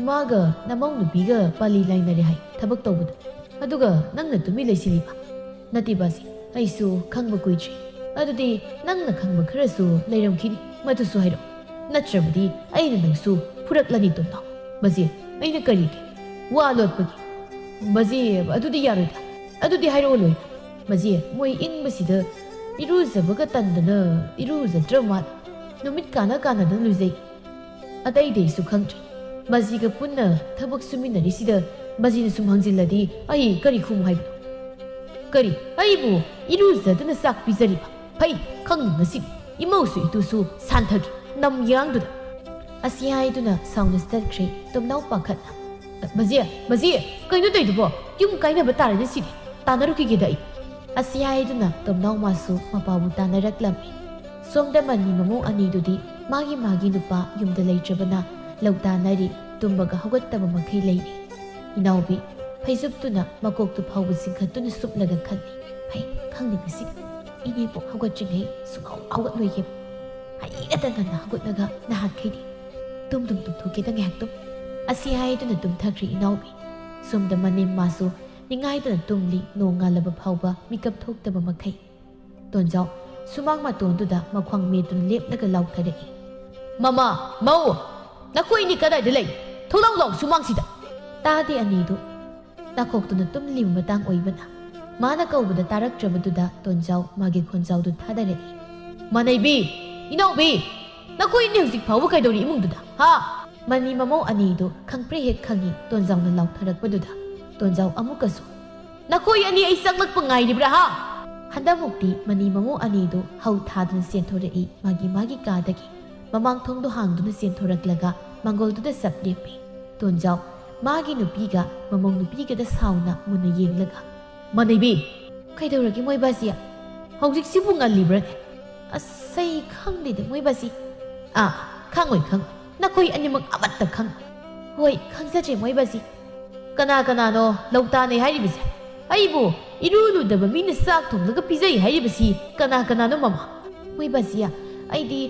ꯏꯃꯥꯒ ꯅꯃꯧ ꯅꯨꯄꯤꯒ ꯄꯥꯂꯤ ꯂꯥꯏꯅꯔꯦ ꯍꯥꯏ ꯊꯕꯛ ꯇꯧꯕꯗ꯫ ꯑꯗꯨꯒ ꯅꯪꯅ ꯇꯨꯃꯤꯟ ꯂꯩꯁꯤꯜꯂꯤꯕ?" "ꯅꯠꯇꯦ ꯕꯥꯖꯤ, ꯑꯩꯁꯨ ꯈꯪꯕ ꯀꯨꯏꯗ꯭ꯔꯤ꯫ ꯑꯗꯨꯗꯤ ꯅꯪꯅ ꯈꯪꯕ ꯈꯔꯁꯨ ꯂꯩꯔꯝꯈꯤꯅꯤ, ꯃꯗꯨꯁꯨ ꯍꯥꯏꯔꯛꯑꯣ꯫ ꯅꯠꯇ꯭ꯔꯕꯗꯤ ꯑꯩꯅ ꯅꯪꯁꯨ ꯐꯨꯔꯛꯂꯅꯤ ꯇꯣꯝꯅꯥꯎ꯫" "ꯕꯥꯖꯤ, ꯑꯩꯅ ꯀꯔꯤꯒꯤ? ꯋꯥ ꯂꯣꯠꯄꯒꯤ?" "ꯕꯥꯖꯤ, ꯑꯗꯨꯗꯤ ꯌꯥꯔꯣꯏꯗ꯫ ꯑꯗꯨꯗꯤ ꯍꯥꯏꯔꯛꯑꯣ ꯂꯣꯏꯅ꯫" "ꯕꯥꯖꯤ, ꯃꯣꯏ ꯏꯪꯕꯁꯤꯗ ꯏꯔꯨꯖꯕꯒ ꯇꯟꯗꯅ ꯏꯔꯨꯖꯗ꯭ꯔ ꯃꯥꯜꯂꯦ꯫ ꯅꯨꯃꯤꯠ ꯀꯥꯟꯅ ꯀꯥꯟꯅꯗꯅ ꯂꯨꯖꯩ꯫ ꯑꯇꯩꯗꯩꯁꯨ ꯈꯪꯗ꯭ꯔꯦ꯫ ꯕꯥꯖꯤꯒ ꯄꯨꯟꯅ ꯊꯕꯛ ꯁꯨꯃꯤꯟꯅꯔꯤꯁꯤꯗ ꯕꯥꯖꯤꯅ ꯁꯨꯝ ꯍꯪꯖꯤꯜꯂꯗꯤ ꯑꯩ ꯀꯔꯤ ꯈꯨꯝꯃꯨ ꯍꯥꯏꯕꯅꯣ? ꯀꯔꯤ? ꯑꯩꯕꯨ ꯏꯔꯨꯖꯗꯅ ꯆꯥꯛ ꯄꯤꯖꯔꯤꯕ? ꯐꯩ, ꯈꯪꯅ ꯉꯁꯤ ꯏꯃꯧꯁꯨ ꯏꯇꯨꯁꯨ ꯁꯥꯟꯊꯒꯦ ꯅꯝ ꯌꯥꯡꯗꯨꯅ꯫" ꯑꯁꯤ ꯍꯥꯏꯗꯨꯅ ꯁꯥꯎꯅ ꯆꯠꯈ꯭ꯔꯦ ꯇꯣꯝꯅꯥꯎ ꯄꯥꯈꯠꯅ꯫ "ꯕꯥꯖꯤ, ꯕꯥꯖꯤ, ꯀꯩꯅꯣ ꯇꯧꯏꯗꯨꯕꯣ? ꯌꯨꯝ ꯀꯥꯏꯅꯕ ꯇꯥꯔꯦꯅꯦ ꯁꯤꯗꯤ꯫ ꯇꯥꯟꯅꯔꯨꯈꯤꯒꯦꯗ ꯑꯩ꯫ ꯑꯁꯤ ꯍꯥꯏꯗꯨꯅ ꯇꯣꯝꯅꯥꯎ ꯃꯥꯁꯨ ꯃꯄꯥꯕꯨ ꯇꯥꯟꯅꯔꯛꯂꯝꯃꯤ꯫ ꯁꯣꯝꯗ ꯃꯅꯤ ꯃꯃꯧ ꯑꯅꯤꯗꯨꯗꯤ ꯃꯥꯒꯤ ꯃꯥꯒꯤ ꯅꯨꯄꯥ ꯌꯨꯝꯗ ꯂꯩꯇ꯭ꯔꯕꯅ ꯂꯧ ꯇꯥꯟꯅꯔꯤ, ꯇꯨꯝꯕꯒ ꯍꯧꯒꯠꯇꯕ ꯃꯈꯩ ꯂꯩꯔꯤ꯫ ꯏꯅꯥꯎꯕꯤ ꯐꯩꯖꯨꯞꯇꯨꯅ ꯃꯀꯣꯛꯇꯨ ꯐꯥꯎꯕ ꯆꯤꯡꯈꯠꯇꯨꯅ ꯁꯨꯞꯂꯒ ꯈꯜꯂꯤ꯫ ꯐꯩ, ꯈꯪꯗꯦ ꯉꯁꯤꯗꯤ ꯏꯅꯦꯕꯣꯛ ꯍꯧꯒꯠꯇ꯭ꯔꯤꯉꯩ ꯁꯨꯡꯍꯧ ꯍꯧꯒꯠꯂꯣꯏꯒꯦ꯫ ꯍꯩꯅꯗ ꯉꯟꯅ ꯍꯧꯒꯠꯂꯒ ꯅꯍꯥꯟꯈꯩꯗꯤ ꯇꯨꯝꯗꯨꯝ ꯇꯨꯝꯊꯣꯛꯀꯦꯗ ꯉꯥꯏꯍꯥꯛꯇꯨꯝ꯫ ꯑꯁꯤ ꯍꯥꯏꯗꯨꯅ ꯇꯨꯝꯊꯈ꯭ꯔꯤ ꯏꯅꯥꯎꯕꯤ꯫ ꯁꯣꯝꯗ ꯃꯅꯦꯝ ꯃꯥꯁꯨ ꯅꯤꯡꯉꯥꯏꯗꯅ ꯇꯨꯝꯂꯤ, ꯅꯣꯡ ꯉꯥꯜꯂꯕ ꯐꯥꯎꯕ ꯃꯤꯀꯞ ꯊꯣꯛꯇꯕ ꯃꯈꯩ꯫ ꯇꯣꯟꯖꯥꯎ ꯁꯨꯃꯥꯡ ꯃꯇꯣꯟꯗꯨꯗ ꯃꯈ꯭ꯋꯥꯡ ꯃꯦꯠꯇꯨꯅ ꯂꯦꯞꯂꯒ ꯂꯥꯎꯊꯔꯛꯏ꯫ "ꯃꯃꯥ, ꯃꯧ, ꯅꯈꯣꯏ ꯑꯅꯤ ꯀꯗꯥꯏꯗ ꯂꯩ? ꯊꯣꯛꯂꯛꯎ ꯂꯥꯎ ꯁꯨꯃꯥꯡꯁꯤꯗ!" ꯇꯥꯗꯦ ꯑꯅꯤꯗꯨ꯫ ꯅꯥꯀꯣꯛꯇꯨꯅ ꯇꯨꯝꯂꯤꯕ ꯃꯇꯥꯡ ꯑꯣꯏꯕꯅ ꯃꯥꯅ ꯀꯧꯕꯗ ꯇꯥꯔꯛꯇ꯭ꯔꯕꯗꯨꯗ ꯇꯣꯟꯖꯥꯎ ꯃꯥꯒꯤ ꯈꯣꯟꯖꯥꯎꯗꯨ ꯊꯥꯗꯔꯛꯏ꯫ "ꯃꯅꯩꯕꯤ, ꯏꯅꯥꯎꯕꯤ, ꯅꯈꯣꯏ ꯑꯅꯤ ꯍꯧꯖꯤꯛ ꯐꯥꯎꯕ ꯀꯩꯗꯧꯔꯤ ꯏꯃꯨꯡꯗꯨꯗ, ꯍꯥ?" ꯃꯅꯤ ꯃꯃꯧ ꯑꯅꯤꯗꯨ ꯈꯪꯄ꯭ꯔꯦꯛ ꯍꯦꯛ ꯈꯪꯉꯤ ꯇꯣꯟꯖꯥꯎꯅ ꯂꯥꯎꯊꯔꯛꯄꯗꯨꯗ꯫ ꯇꯣꯟꯖꯥꯎ ꯑꯃꯨꯛꯀꯁꯨ, "ꯅꯈꯣꯏ ꯑꯅꯤ ꯑꯩ ꯆꯪꯂꯛꯄ ꯉꯥꯏꯔꯤꯕ꯭ꯔꯥ, ꯍꯥ?" ꯍꯟꯗꯛꯃꯨꯛꯇꯤ ꯃꯅꯤ ꯃꯃꯧ ꯑꯅꯤꯗꯨ ꯍꯧ ꯊꯥꯗꯨꯅ ꯆꯦꯟꯊꯣꯔꯛꯏ ꯃꯥꯒꯤ ꯃꯥꯒꯤ ꯀꯥꯗꯒꯤ꯫ ꯃꯃꯥꯡ ꯊꯣꯡꯗꯣ ꯍꯥꯡꯗꯨꯅ ꯆꯦꯟꯊꯣꯔꯛꯂꯒ ꯃꯥꯡꯒꯣꯜꯗꯨꯗ ꯆꯞ ꯂꯦꯞꯄꯤ꯫ ꯇꯣꯟꯖꯥꯎ ꯃꯥꯒꯤ ꯅꯨꯄꯤꯒ ꯃꯃꯧ ꯅꯨꯄꯤꯒꯗ ꯁꯥꯎꯅ ꯃꯨꯟꯅ ꯌꯦꯡꯂꯒ, "ꯃꯅꯩꯕꯤ, ꯀꯩꯗꯧꯔꯒꯦ ꯃꯣꯏꯕꯥꯁꯤ? ꯍꯧꯖꯤꯛꯁꯤꯕꯨ ꯉꯜꯂꯤꯕ꯭ꯔꯅꯦ?" "ꯑꯁ, ꯑꯩ ꯈꯪꯗꯦꯗ ꯃꯣꯏꯕꯥꯁꯤ꯫" "ꯑꯥ, ꯈꯪꯉꯣꯏ, ꯈꯪꯉꯣꯏ꯫ ꯅꯈꯣꯏ ꯑꯅꯤꯃꯛ ꯑꯃꯠꯇ ꯈꯪꯉꯣꯏ꯫" "ꯍꯣꯏ, ꯈꯪꯖꯗ꯭ꯔꯦ ꯃꯣꯏꯕꯥꯁꯤ꯫ ꯀꯅꯥ ꯀꯅꯥꯅꯣ ꯂꯧ ꯇꯥꯟꯅꯩ ꯍꯥꯏꯔꯤꯕꯁꯦ? ꯑꯩꯕꯨ ꯏꯔꯨ ꯂꯨꯗꯕ ꯃꯤꯅ ꯆꯥꯛ ꯊꯣꯡꯂꯒ ꯄꯤꯖꯩ ꯍꯥꯏꯔꯤꯕꯁꯤ ꯀꯅꯥ ꯀꯅꯥꯅꯣ, ꯃꯃꯥ?" "ꯃꯣꯏꯕꯥꯁꯤ, ꯑꯩꯗꯤ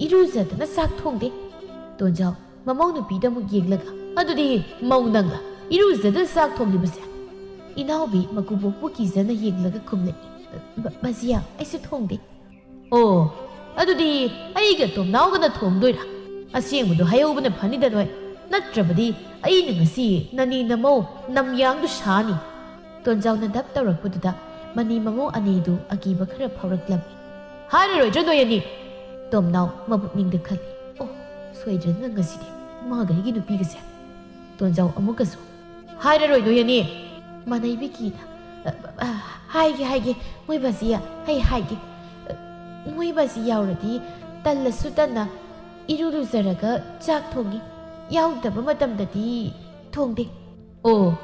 ꯏꯔꯨꯖꯗꯅ ꯆꯥꯛ ꯊꯣꯡꯗꯦ꯫" ꯇꯣꯟꯖꯥꯎ ꯃꯃꯧ ꯅꯨꯄꯤꯗ ꯑꯃꯨꯛ ꯌꯦꯡꯂꯒ, "ꯑꯗꯨꯗꯤ ꯃꯧ ꯅꯪꯂ ꯏꯔꯨꯖꯗꯅ ꯆꯥꯛ ꯊꯣꯡꯂꯤꯕꯁꯦ?" ꯏꯅꯥꯎꯕꯤ ꯃꯀꯨꯕꯣꯛꯄꯨ ꯀꯤꯖꯅ ꯌꯦꯡꯂꯒ ꯈꯨꯝꯂꯛꯏ, "ꯕ-, ꯕꯥꯖꯤꯌꯥ, ꯑꯩꯁꯨ ꯊꯣꯡꯗꯦ꯫" "ꯑꯣ, ꯑꯗꯨꯗꯤ ꯑꯩꯒ ꯇꯣꯝꯅꯥꯎꯒꯅ ꯊꯣꯡꯗꯣꯏꯔꯥ? ꯑꯁꯦꯡꯕꯗꯣ ꯍꯥꯏꯍꯧꯕꯅ ꯐꯅꯤꯗ ꯅꯣꯏ꯫ ꯅꯠꯇ꯭ꯔꯕꯗꯤ ꯑꯩꯅ ꯉꯁꯤ ꯅꯅꯦ ꯅꯃꯧ ꯅꯝꯌꯥꯡꯗꯨ ꯁꯥꯅꯤ꯫" ꯇꯣꯟꯖꯥꯎꯅ ꯙꯞ ꯇꯧꯔꯛꯄꯗꯨꯗ ꯃꯅꯤ ꯃꯃꯧ ꯑꯅꯤꯗꯨ ꯑꯀꯤꯕ ꯈꯔ ꯐꯥꯎꯔꯛꯂꯝꯃꯤ꯫ "ꯍꯥꯏꯔꯔꯣꯏꯗ꯭ꯔꯣ ꯅꯣꯏ ꯑꯅꯤ?" ꯇꯣꯝꯅꯥꯎ ꯃꯕꯨꯛꯅꯤꯡꯗ ꯈꯜꯂꯤ, "ꯑꯣ, ꯁꯣꯏꯗ꯭ꯔꯗꯅ ꯉꯁꯤꯗꯤ ꯃꯥꯒ ꯑꯩꯒꯤ ꯅꯨꯄꯤꯒꯁꯦ꯫" ꯇꯣꯟꯖꯥꯎ ꯑꯃꯨꯛꯀꯁꯨ, "ꯍꯥꯏꯔꯔꯣꯏ ꯅꯣꯏ ꯑꯅꯤ?" ꯃꯅꯩꯕꯤ ꯀꯤꯅ, "ꯑ, ꯑ, ꯍꯥꯏꯒꯦ, ꯍꯥꯏꯒꯦ, ꯃꯣꯏ ꯕꯥꯖꯤꯌꯥ, ꯑꯩ ꯍꯥꯏꯒꯦ꯫ ꯑ, ꯃꯣꯏ ꯕꯥꯖꯤ ꯌꯥꯎꯔꯗꯤ ꯇꯜꯂꯁꯨ ꯇꯟꯅ ꯏꯔꯨ ꯂꯨꯖꯔꯒ ꯆꯥꯛ ꯊꯣꯡꯉꯤ꯫ ꯌꯥꯎꯗꯕ ꯃꯇꯝꯗꯗꯤ ꯊꯣꯡꯗꯦ꯫" "ꯑꯣ,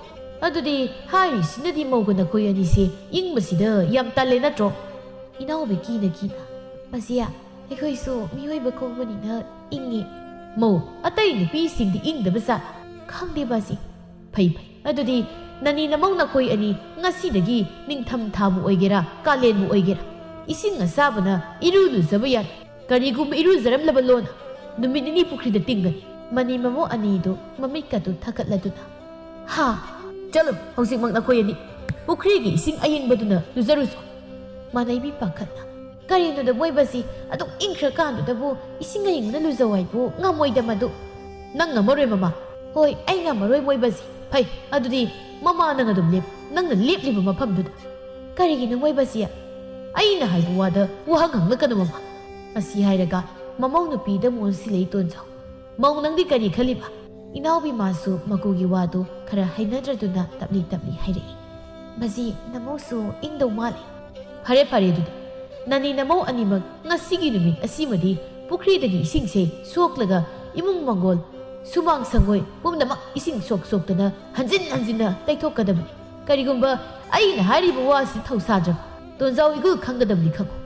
ꯑꯗꯨꯗꯤ ꯍꯥꯏꯔꯤꯁꯤꯅꯗꯤ ꯃꯧꯒ ꯅꯈꯣꯏ ꯑꯅꯤꯁꯦ ꯏꯪꯕꯁꯤꯗ ꯌꯥꯝ ꯇꯜꯂꯦ ꯅꯠꯇ꯭ꯔꯣ? ꯏꯅꯥꯎꯕꯤ ꯀꯤꯅ ꯀꯤꯅ, "ꯃꯁꯤ ꯑꯩꯈꯣꯏꯁꯨ ꯃꯤꯑꯣꯏꯕ ꯀꯧꯕꯅꯤꯅ ꯏꯪꯉꯤ꯫ ꯃꯧ ꯑꯇꯩ ꯅꯨꯄꯤꯁꯤꯡꯗꯤ ꯏꯪꯗꯕ ꯖꯥꯠ ꯈꯪꯗꯦ ꯕꯥꯖꯤ꯫ ꯐꯩ ꯐꯩ, ꯑꯗꯨꯗꯤ ꯅꯅꯤ ꯅꯃꯧ ꯅꯈꯣꯏ ꯑꯅꯤ ꯉꯁꯤꯗꯒꯤ ꯅꯤꯡꯊꯝ ꯊꯥꯕꯨ ꯑꯣꯏꯒꯦꯔꯥ ꯀꯥꯂꯦꯟꯕꯨ ꯑꯣꯏꯒꯦꯔꯥ ꯏꯁꯤꯡ ꯑꯁꯥꯕꯅ ꯏꯔꯨ ꯂꯨꯖꯕ ꯌꯥꯏ꯫ ꯀꯔꯤꯒꯨꯝꯕ ꯏꯔꯨꯖꯔꯝꯂꯕ ꯂꯣꯟ ꯅꯨꯃꯤꯠ ꯅꯤꯅꯤ ꯄꯨꯈ꯭ꯔꯤꯗ ꯇꯤꯡꯒꯅꯤ꯫" ꯃꯅꯤ ꯃꯃꯧ ꯑꯅꯤꯗꯨ ꯃꯃꯤꯠꯀꯗꯨ ꯊꯛꯀꯠꯂꯗꯨꯅ, "ꯍꯥ, ꯆꯠꯂꯨ, ꯍꯧꯖꯤꯛꯃꯛ ꯅꯈꯣꯏ ꯑꯅꯤ ꯄꯨꯈ꯭ꯔꯤꯒꯤ ꯏꯁꯤꯡ ꯑꯌꯤꯡꯕꯗꯨꯅ ꯂꯨꯖꯔꯨꯆꯣ꯫" ꯃꯥꯅꯩꯕꯤ ꯄꯥꯈꯠꯅ, "ꯀꯔꯤꯅꯣꯗ ꯃꯣꯏꯕꯁꯤ ꯑꯗꯨꯛ ꯏꯪꯈ꯭ꯔꯀꯥꯟꯗꯨꯗꯕꯨ ꯏꯁꯤꯡ ꯑꯌꯤꯡꯕꯅ ꯂꯨꯖꯧ ꯍꯥꯏꯕꯨ ꯉꯝꯃꯣꯏꯗ ꯃꯗꯨ꯫" "ꯅꯪ ꯉꯝꯃꯔꯣꯏ ꯃꯃꯥ?" "ꯍꯣꯏ, ꯑꯩ ꯉꯝꯃꯔꯣꯏ ꯃꯣꯏꯕꯁꯤ꯫" "ꯐꯩ, ꯑꯗꯨꯗꯤ ꯃꯃꯥ ꯅꯪ ꯑꯗꯨꯝ ꯂꯦꯞ, ꯅꯪꯅ ꯂꯦꯞꯂꯤꯕ ꯃꯐꯝꯗꯨꯗ꯫" "ꯀꯔꯤꯒꯤꯅꯣ ꯃꯣꯏꯕꯁꯤ?" "ꯑꯩꯅ ꯍꯥꯏꯕ ꯋꯥꯗ ꯋꯥꯍꯪ ꯍꯪꯂꯛꯀꯅꯨ ꯃꯃꯥ꯫" ꯑꯁꯤ ꯍꯥꯏꯔꯒ ꯃꯃꯧ ꯅꯨꯄꯤꯗ ꯑꯃꯨꯛ ꯑꯣꯟꯁꯤꯜꯂꯛꯏ ꯇꯣꯟꯖꯥꯎ꯫ "ꯃꯧ ꯅꯪꯗꯤ ꯀꯔꯤ ꯈꯜꯂꯤꯕ?" ꯏꯅꯥꯎꯕꯤ ꯃꯥꯁꯨ ꯃꯀꯨꯒꯤ ꯋꯥꯗꯨ ꯈꯔ ꯍꯩꯅꯗ꯭ꯔꯗꯨꯅ ꯇꯞꯂꯤ ꯇꯞꯂꯤ ꯍꯥꯏꯔꯛꯏ꯫ "ꯕꯖꯤ, ꯅꯃꯧꯁꯨ ꯏꯪꯗꯧ ꯃꯥꯜꯂꯤ꯫" "ꯐꯔꯦ ꯐꯔꯦ ꯑꯗꯨꯗꯤ, ꯅꯅꯤ ꯅꯃꯧ ꯑꯅꯤꯃꯛ ꯉꯁꯤꯒꯤ ꯅꯨꯃꯤꯠ ꯑꯁꯤꯃꯗꯤ ꯄꯨꯈ꯭ꯔꯤꯗꯒꯤ ꯏꯁꯤꯡꯁꯦ ꯁꯣꯛꯂꯒ ꯏꯃꯨꯡ ꯃꯪꯒꯣꯜ, ꯁꯨꯃꯥꯡ ꯁꯪꯒꯣꯏ ꯄꯨꯝꯅꯃꯛ ꯏꯁꯤꯡ ꯁꯣꯛ ꯁꯣꯛꯇꯅ ꯍꯟꯖꯤꯟ ꯍꯟꯖꯤꯟꯅ ꯇꯩꯊꯣꯛꯀꯗꯕꯅꯤ꯫ ꯀꯔꯤꯒꯨꯝꯕ ꯑꯩꯅ ꯍꯥꯏꯔꯤꯕ ꯋꯥꯁꯤ ꯊꯧꯁꯥꯗ꯭ꯔꯕ ꯇꯣꯟꯖꯥꯎ ꯏꯒꯨꯜ ꯈꯪꯒꯗꯕꯅꯤ ꯈꯪꯉꯨ꯫"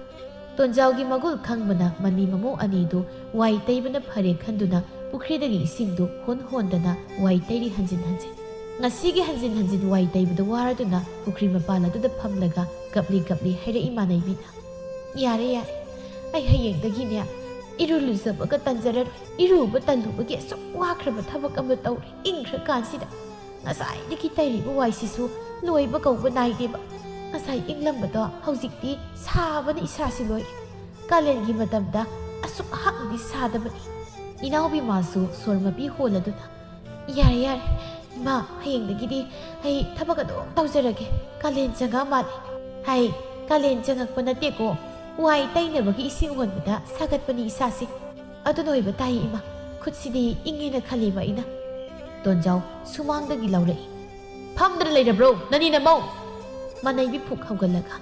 ꯇꯣꯟꯖꯥꯎꯒꯤ ꯃꯒꯨꯜ ꯈꯪꯕꯅ ꯃꯅꯤ ꯃꯃꯧ ꯑꯅꯤꯗꯨ ꯋꯥꯏ ꯇꯩꯕꯅ ꯐꯔꯦ ꯈꯟꯗꯨꯅ ꯄꯨꯈ꯭ꯔꯤꯗꯒꯤ ꯏꯁꯤꯡꯗꯨ ꯍꯣꯟ ꯍꯣꯟꯗꯅ ꯋꯥꯏ ꯇꯩꯔꯤ ꯍꯟꯖꯤꯟ ꯍꯟꯖꯤꯟ꯫ ꯉꯁꯤꯒꯤ ꯍꯟꯖꯤꯟ ꯍꯟꯖꯤꯟ ꯋꯥꯏ ꯇꯩꯕꯗ ꯋꯥꯔꯗꯨꯅ ꯄꯨꯈ꯭ꯔꯤ ꯃꯄꯥꯟ ꯑꯗꯨꯗ ꯐꯝꯂꯒ ꯀꯞꯂꯤ ꯀꯞꯂꯤ ꯍꯥꯏꯔꯛꯏ ꯃꯥꯅꯩꯕꯤꯅ꯫ "ꯌꯥꯔꯦ, ꯌꯥꯔꯦ꯫ ꯑꯩ ꯍꯌꯦꯡꯗꯒꯤꯅꯦ ꯏꯔꯨ ꯂꯨꯖꯕꯒ ꯇꯟꯖꯔꯔꯣꯏ꯫ ꯏꯔꯨꯕ ꯇꯜꯂꯨꯕꯒꯤ ꯑꯁꯨꯛ ꯋꯥꯈ꯭ꯔꯕ ꯊꯕꯛ ꯑꯃ ꯇꯧꯔꯦ ꯏꯪꯈ꯭ꯔꯀꯥꯟꯁꯤꯗ꯫ ꯉꯁꯥꯏꯗꯒꯤ ꯇꯩꯔꯤꯕ ꯋꯥꯏꯁꯤꯁꯨ ꯂꯣꯏꯕ ꯀꯧꯕ ꯅꯥꯏꯗꯦꯕ꯫ ꯉꯁꯥꯏ ꯏꯪꯂꯝꯕꯗꯣ ꯍꯧꯖꯤꯛꯇꯤ ꯁꯥꯕꯅ ꯏꯁꯥꯁꯤ ꯂꯣꯏꯔꯦ꯫ ꯀꯥꯂꯦꯟꯒꯤ ꯃꯇꯝꯗ ꯑꯁꯨꯛ ꯍꯥꯛꯅꯗꯤ ꯁꯥꯗꯕꯅꯤ꯫" ꯏꯅꯥꯎꯕꯤ ꯃꯥꯁꯨ ꯁꯣꯔ ꯃꯄꯤ ꯍꯣꯜꯂꯗꯨꯅ, "ꯌꯥꯔꯦ, ꯌꯥꯔꯦ꯫ ꯏꯃꯥ, ꯍꯌꯦꯡꯗꯒꯤꯗꯤ ꯑꯩ ꯊꯕꯛ ꯑꯗꯨꯝ ꯇꯧꯖꯔꯒꯦ꯫ ꯀꯥꯂꯦꯟ ꯆꯪꯉꯛꯑ ꯃꯥꯜꯂꯦ꯫" "ꯍꯥꯏ, ꯀꯥꯂꯦꯟ ꯆꯪꯉꯛꯄ ꯅꯠꯇꯦꯀꯣ꯫ ꯋꯥꯏ ꯇꯩꯅꯕꯒꯤ ꯏꯁꯤꯡ ꯍꯣꯟꯕꯗ ꯁꯥꯒꯠꯄꯅꯤ ꯏꯁꯥꯁꯦ꯫ ꯑꯗꯨꯅ ꯑꯣꯏꯕ ꯇꯥꯏ ꯏꯃꯥ꯫ ꯈꯨꯠꯁꯤꯗꯤ ꯏꯪꯉꯦꯅ ꯈꯜꯂꯦꯕ ꯑꯩꯅ꯫" ꯇꯣꯟꯖꯥꯎ ꯁꯨꯃꯥꯡꯗꯒꯤ ꯂꯥꯎꯔꯛꯏ꯫ "ꯐꯝꯗꯅ ꯂꯩꯔꯕ꯭ꯔꯣ ꯅꯅꯤ ꯅꯃꯧ?" ꯃꯥꯅꯩꯕꯤ ꯐꯨꯛ ꯍꯧꯒꯠꯂꯒ,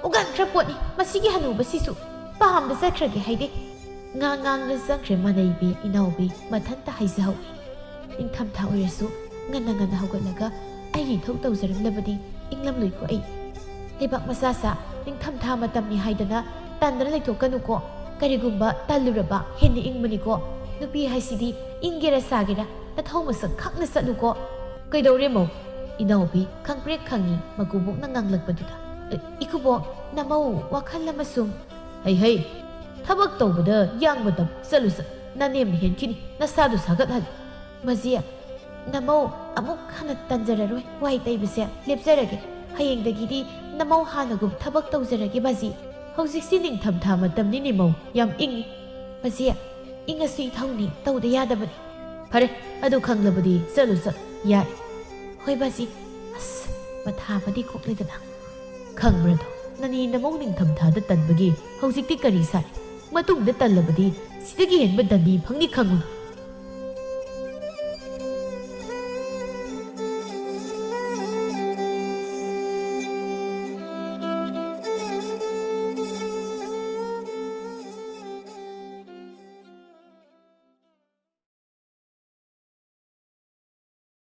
"ꯎꯒꯟꯈ꯭ꯔ ꯄꯣꯠꯅꯤ ꯃꯁꯤꯒꯤ ꯍꯅꯨꯕꯁꯤꯁꯨ꯫ ꯄꯥꯝꯗ ꯆꯠꯈ꯭ꯔꯒꯦ ꯍꯥꯏꯗꯦ꯫" ꯉꯥꯡ ꯉꯥꯡꯅ ꯆꯪꯈ꯭ꯔꯦ ꯃꯥꯅꯩꯕꯤ ꯏꯅꯥꯎꯕꯤ ꯃꯊꯟꯇ ꯍꯥꯏꯖꯍꯧꯏ꯫ ꯅꯤꯡꯊꯝꯊꯥ ꯑꯣꯏꯔꯁꯨ ꯉꯟꯅ ꯉꯟꯅ ꯍꯧꯒꯠꯂꯒ ꯑꯩꯒꯤ ꯏꯊꯧ ꯇꯧꯖꯔꯝꯂꯕꯗꯤ ꯏꯪꯂꯝꯂꯣꯏꯀꯣ ꯑꯩ꯫ ꯂꯩꯕꯥꯛ ꯃꯆꯥ ꯁꯥ, ꯅꯤꯡꯊꯝꯊꯥ ꯃꯇꯝꯅꯤ ꯍꯥꯏꯗꯅ ꯇꯟꯗꯅ ꯂꯩꯊꯣꯛꯀꯅꯨꯀꯣ꯫ ꯀꯔꯤꯒꯨꯝꯕ ꯇꯜꯂꯨꯔꯕ ꯍꯦꯟꯅ ꯏꯪꯕꯅꯤꯀꯣ꯫ ꯅꯨꯄꯤ ꯍꯥꯏꯁꯤꯗꯤ ꯏꯪꯒꯦꯔꯥ ꯁꯥꯒꯦꯔꯥ ꯅꯊꯧ ꯃꯁꯛ ꯈꯪꯅ ꯆꯠꯂꯨꯀꯣ꯫ ꯀꯩꯗꯧꯔꯦ ꯃꯧ? ꯏꯅꯥꯎꯕꯤ ꯈꯪꯄ꯭ꯔꯦꯛ ꯈꯪꯉꯤ ꯃꯀꯨꯕꯣꯛꯅ ꯉꯥꯡꯂꯛꯄꯗꯨꯗ꯫ "ꯑꯦ, ꯏꯀꯨꯕꯣꯛ, ꯅꯃꯧ ꯋꯥꯈꯜ ꯑꯃꯁꯨꯡ" "ꯍꯩ ꯍꯩ, ꯊꯕꯛ ꯇꯧꯕꯗ ꯌꯥꯡ ꯃꯇꯝ ꯆꯠꯂꯨ ꯆꯠ, ꯅꯅꯦꯝꯅ ꯍꯦꯟꯈꯤꯅꯤ, ꯅꯁꯥꯗꯨ ꯁꯥꯒꯠꯍꯜꯂꯨ"꯫ "ꯃꯁꯤ ꯅꯃꯧ ꯑꯃꯨꯛ ꯍꯟꯅ ꯇꯟꯖꯔꯔꯣꯏ꯫ ꯋꯥꯏ ꯇꯩꯕꯁꯦ ꯂꯦꯞꯆꯔꯒꯦ꯫ ꯍꯌꯦꯡꯗꯒꯤꯗꯤ ꯅꯃꯧ ꯍꯥꯟꯅꯒꯨꯝ ꯊꯕꯛ ꯇꯧꯖꯔꯒꯦ ꯕꯥꯖꯤ꯫ ꯍꯧꯖꯤꯛꯁꯤ ꯅꯤꯡꯊꯝꯊꯥ ꯃꯇꯝꯅꯤꯅꯦ ꯃꯧ, ꯌꯥꯝ ꯏꯪꯉꯤ꯫ ꯃꯁꯤ ꯏꯪꯉꯁꯨ ꯏꯊꯧꯅꯤ, ꯇꯧꯗ ꯌꯥꯗꯕꯅꯤ"꯫ "ꯐꯔꯦ, ꯑꯗꯨ ꯈꯪꯂꯕꯗꯤ ꯆꯠꯂꯨ ꯆꯠ, ꯌꯥꯔꯦ"꯫ "ꯍꯣꯏ ꯕꯥꯖꯤ꯫ ꯑꯁ, ꯃꯊꯥ ꯑꯃꯗꯤ ꯀꯣꯛꯂꯦꯗꯅ꯫ ꯈꯪꯕ꯭ꯔꯥꯗꯣ, ꯅꯅꯤ ꯅꯃꯧ ꯅꯤꯡꯊꯝꯊꯥꯗ ꯇꯟꯕꯒꯤ ꯍꯧꯖꯤꯛꯇꯤ ꯀꯔꯤ ꯁꯥꯏ? ꯃꯇꯨꯡꯗ ꯇꯜꯂꯕꯗꯤ ꯁꯤꯗꯒꯤ ꯍꯦꯟꯕ ꯗꯟꯗꯤ ꯐꯪꯅꯤ ꯈꯪꯉꯨ"꯫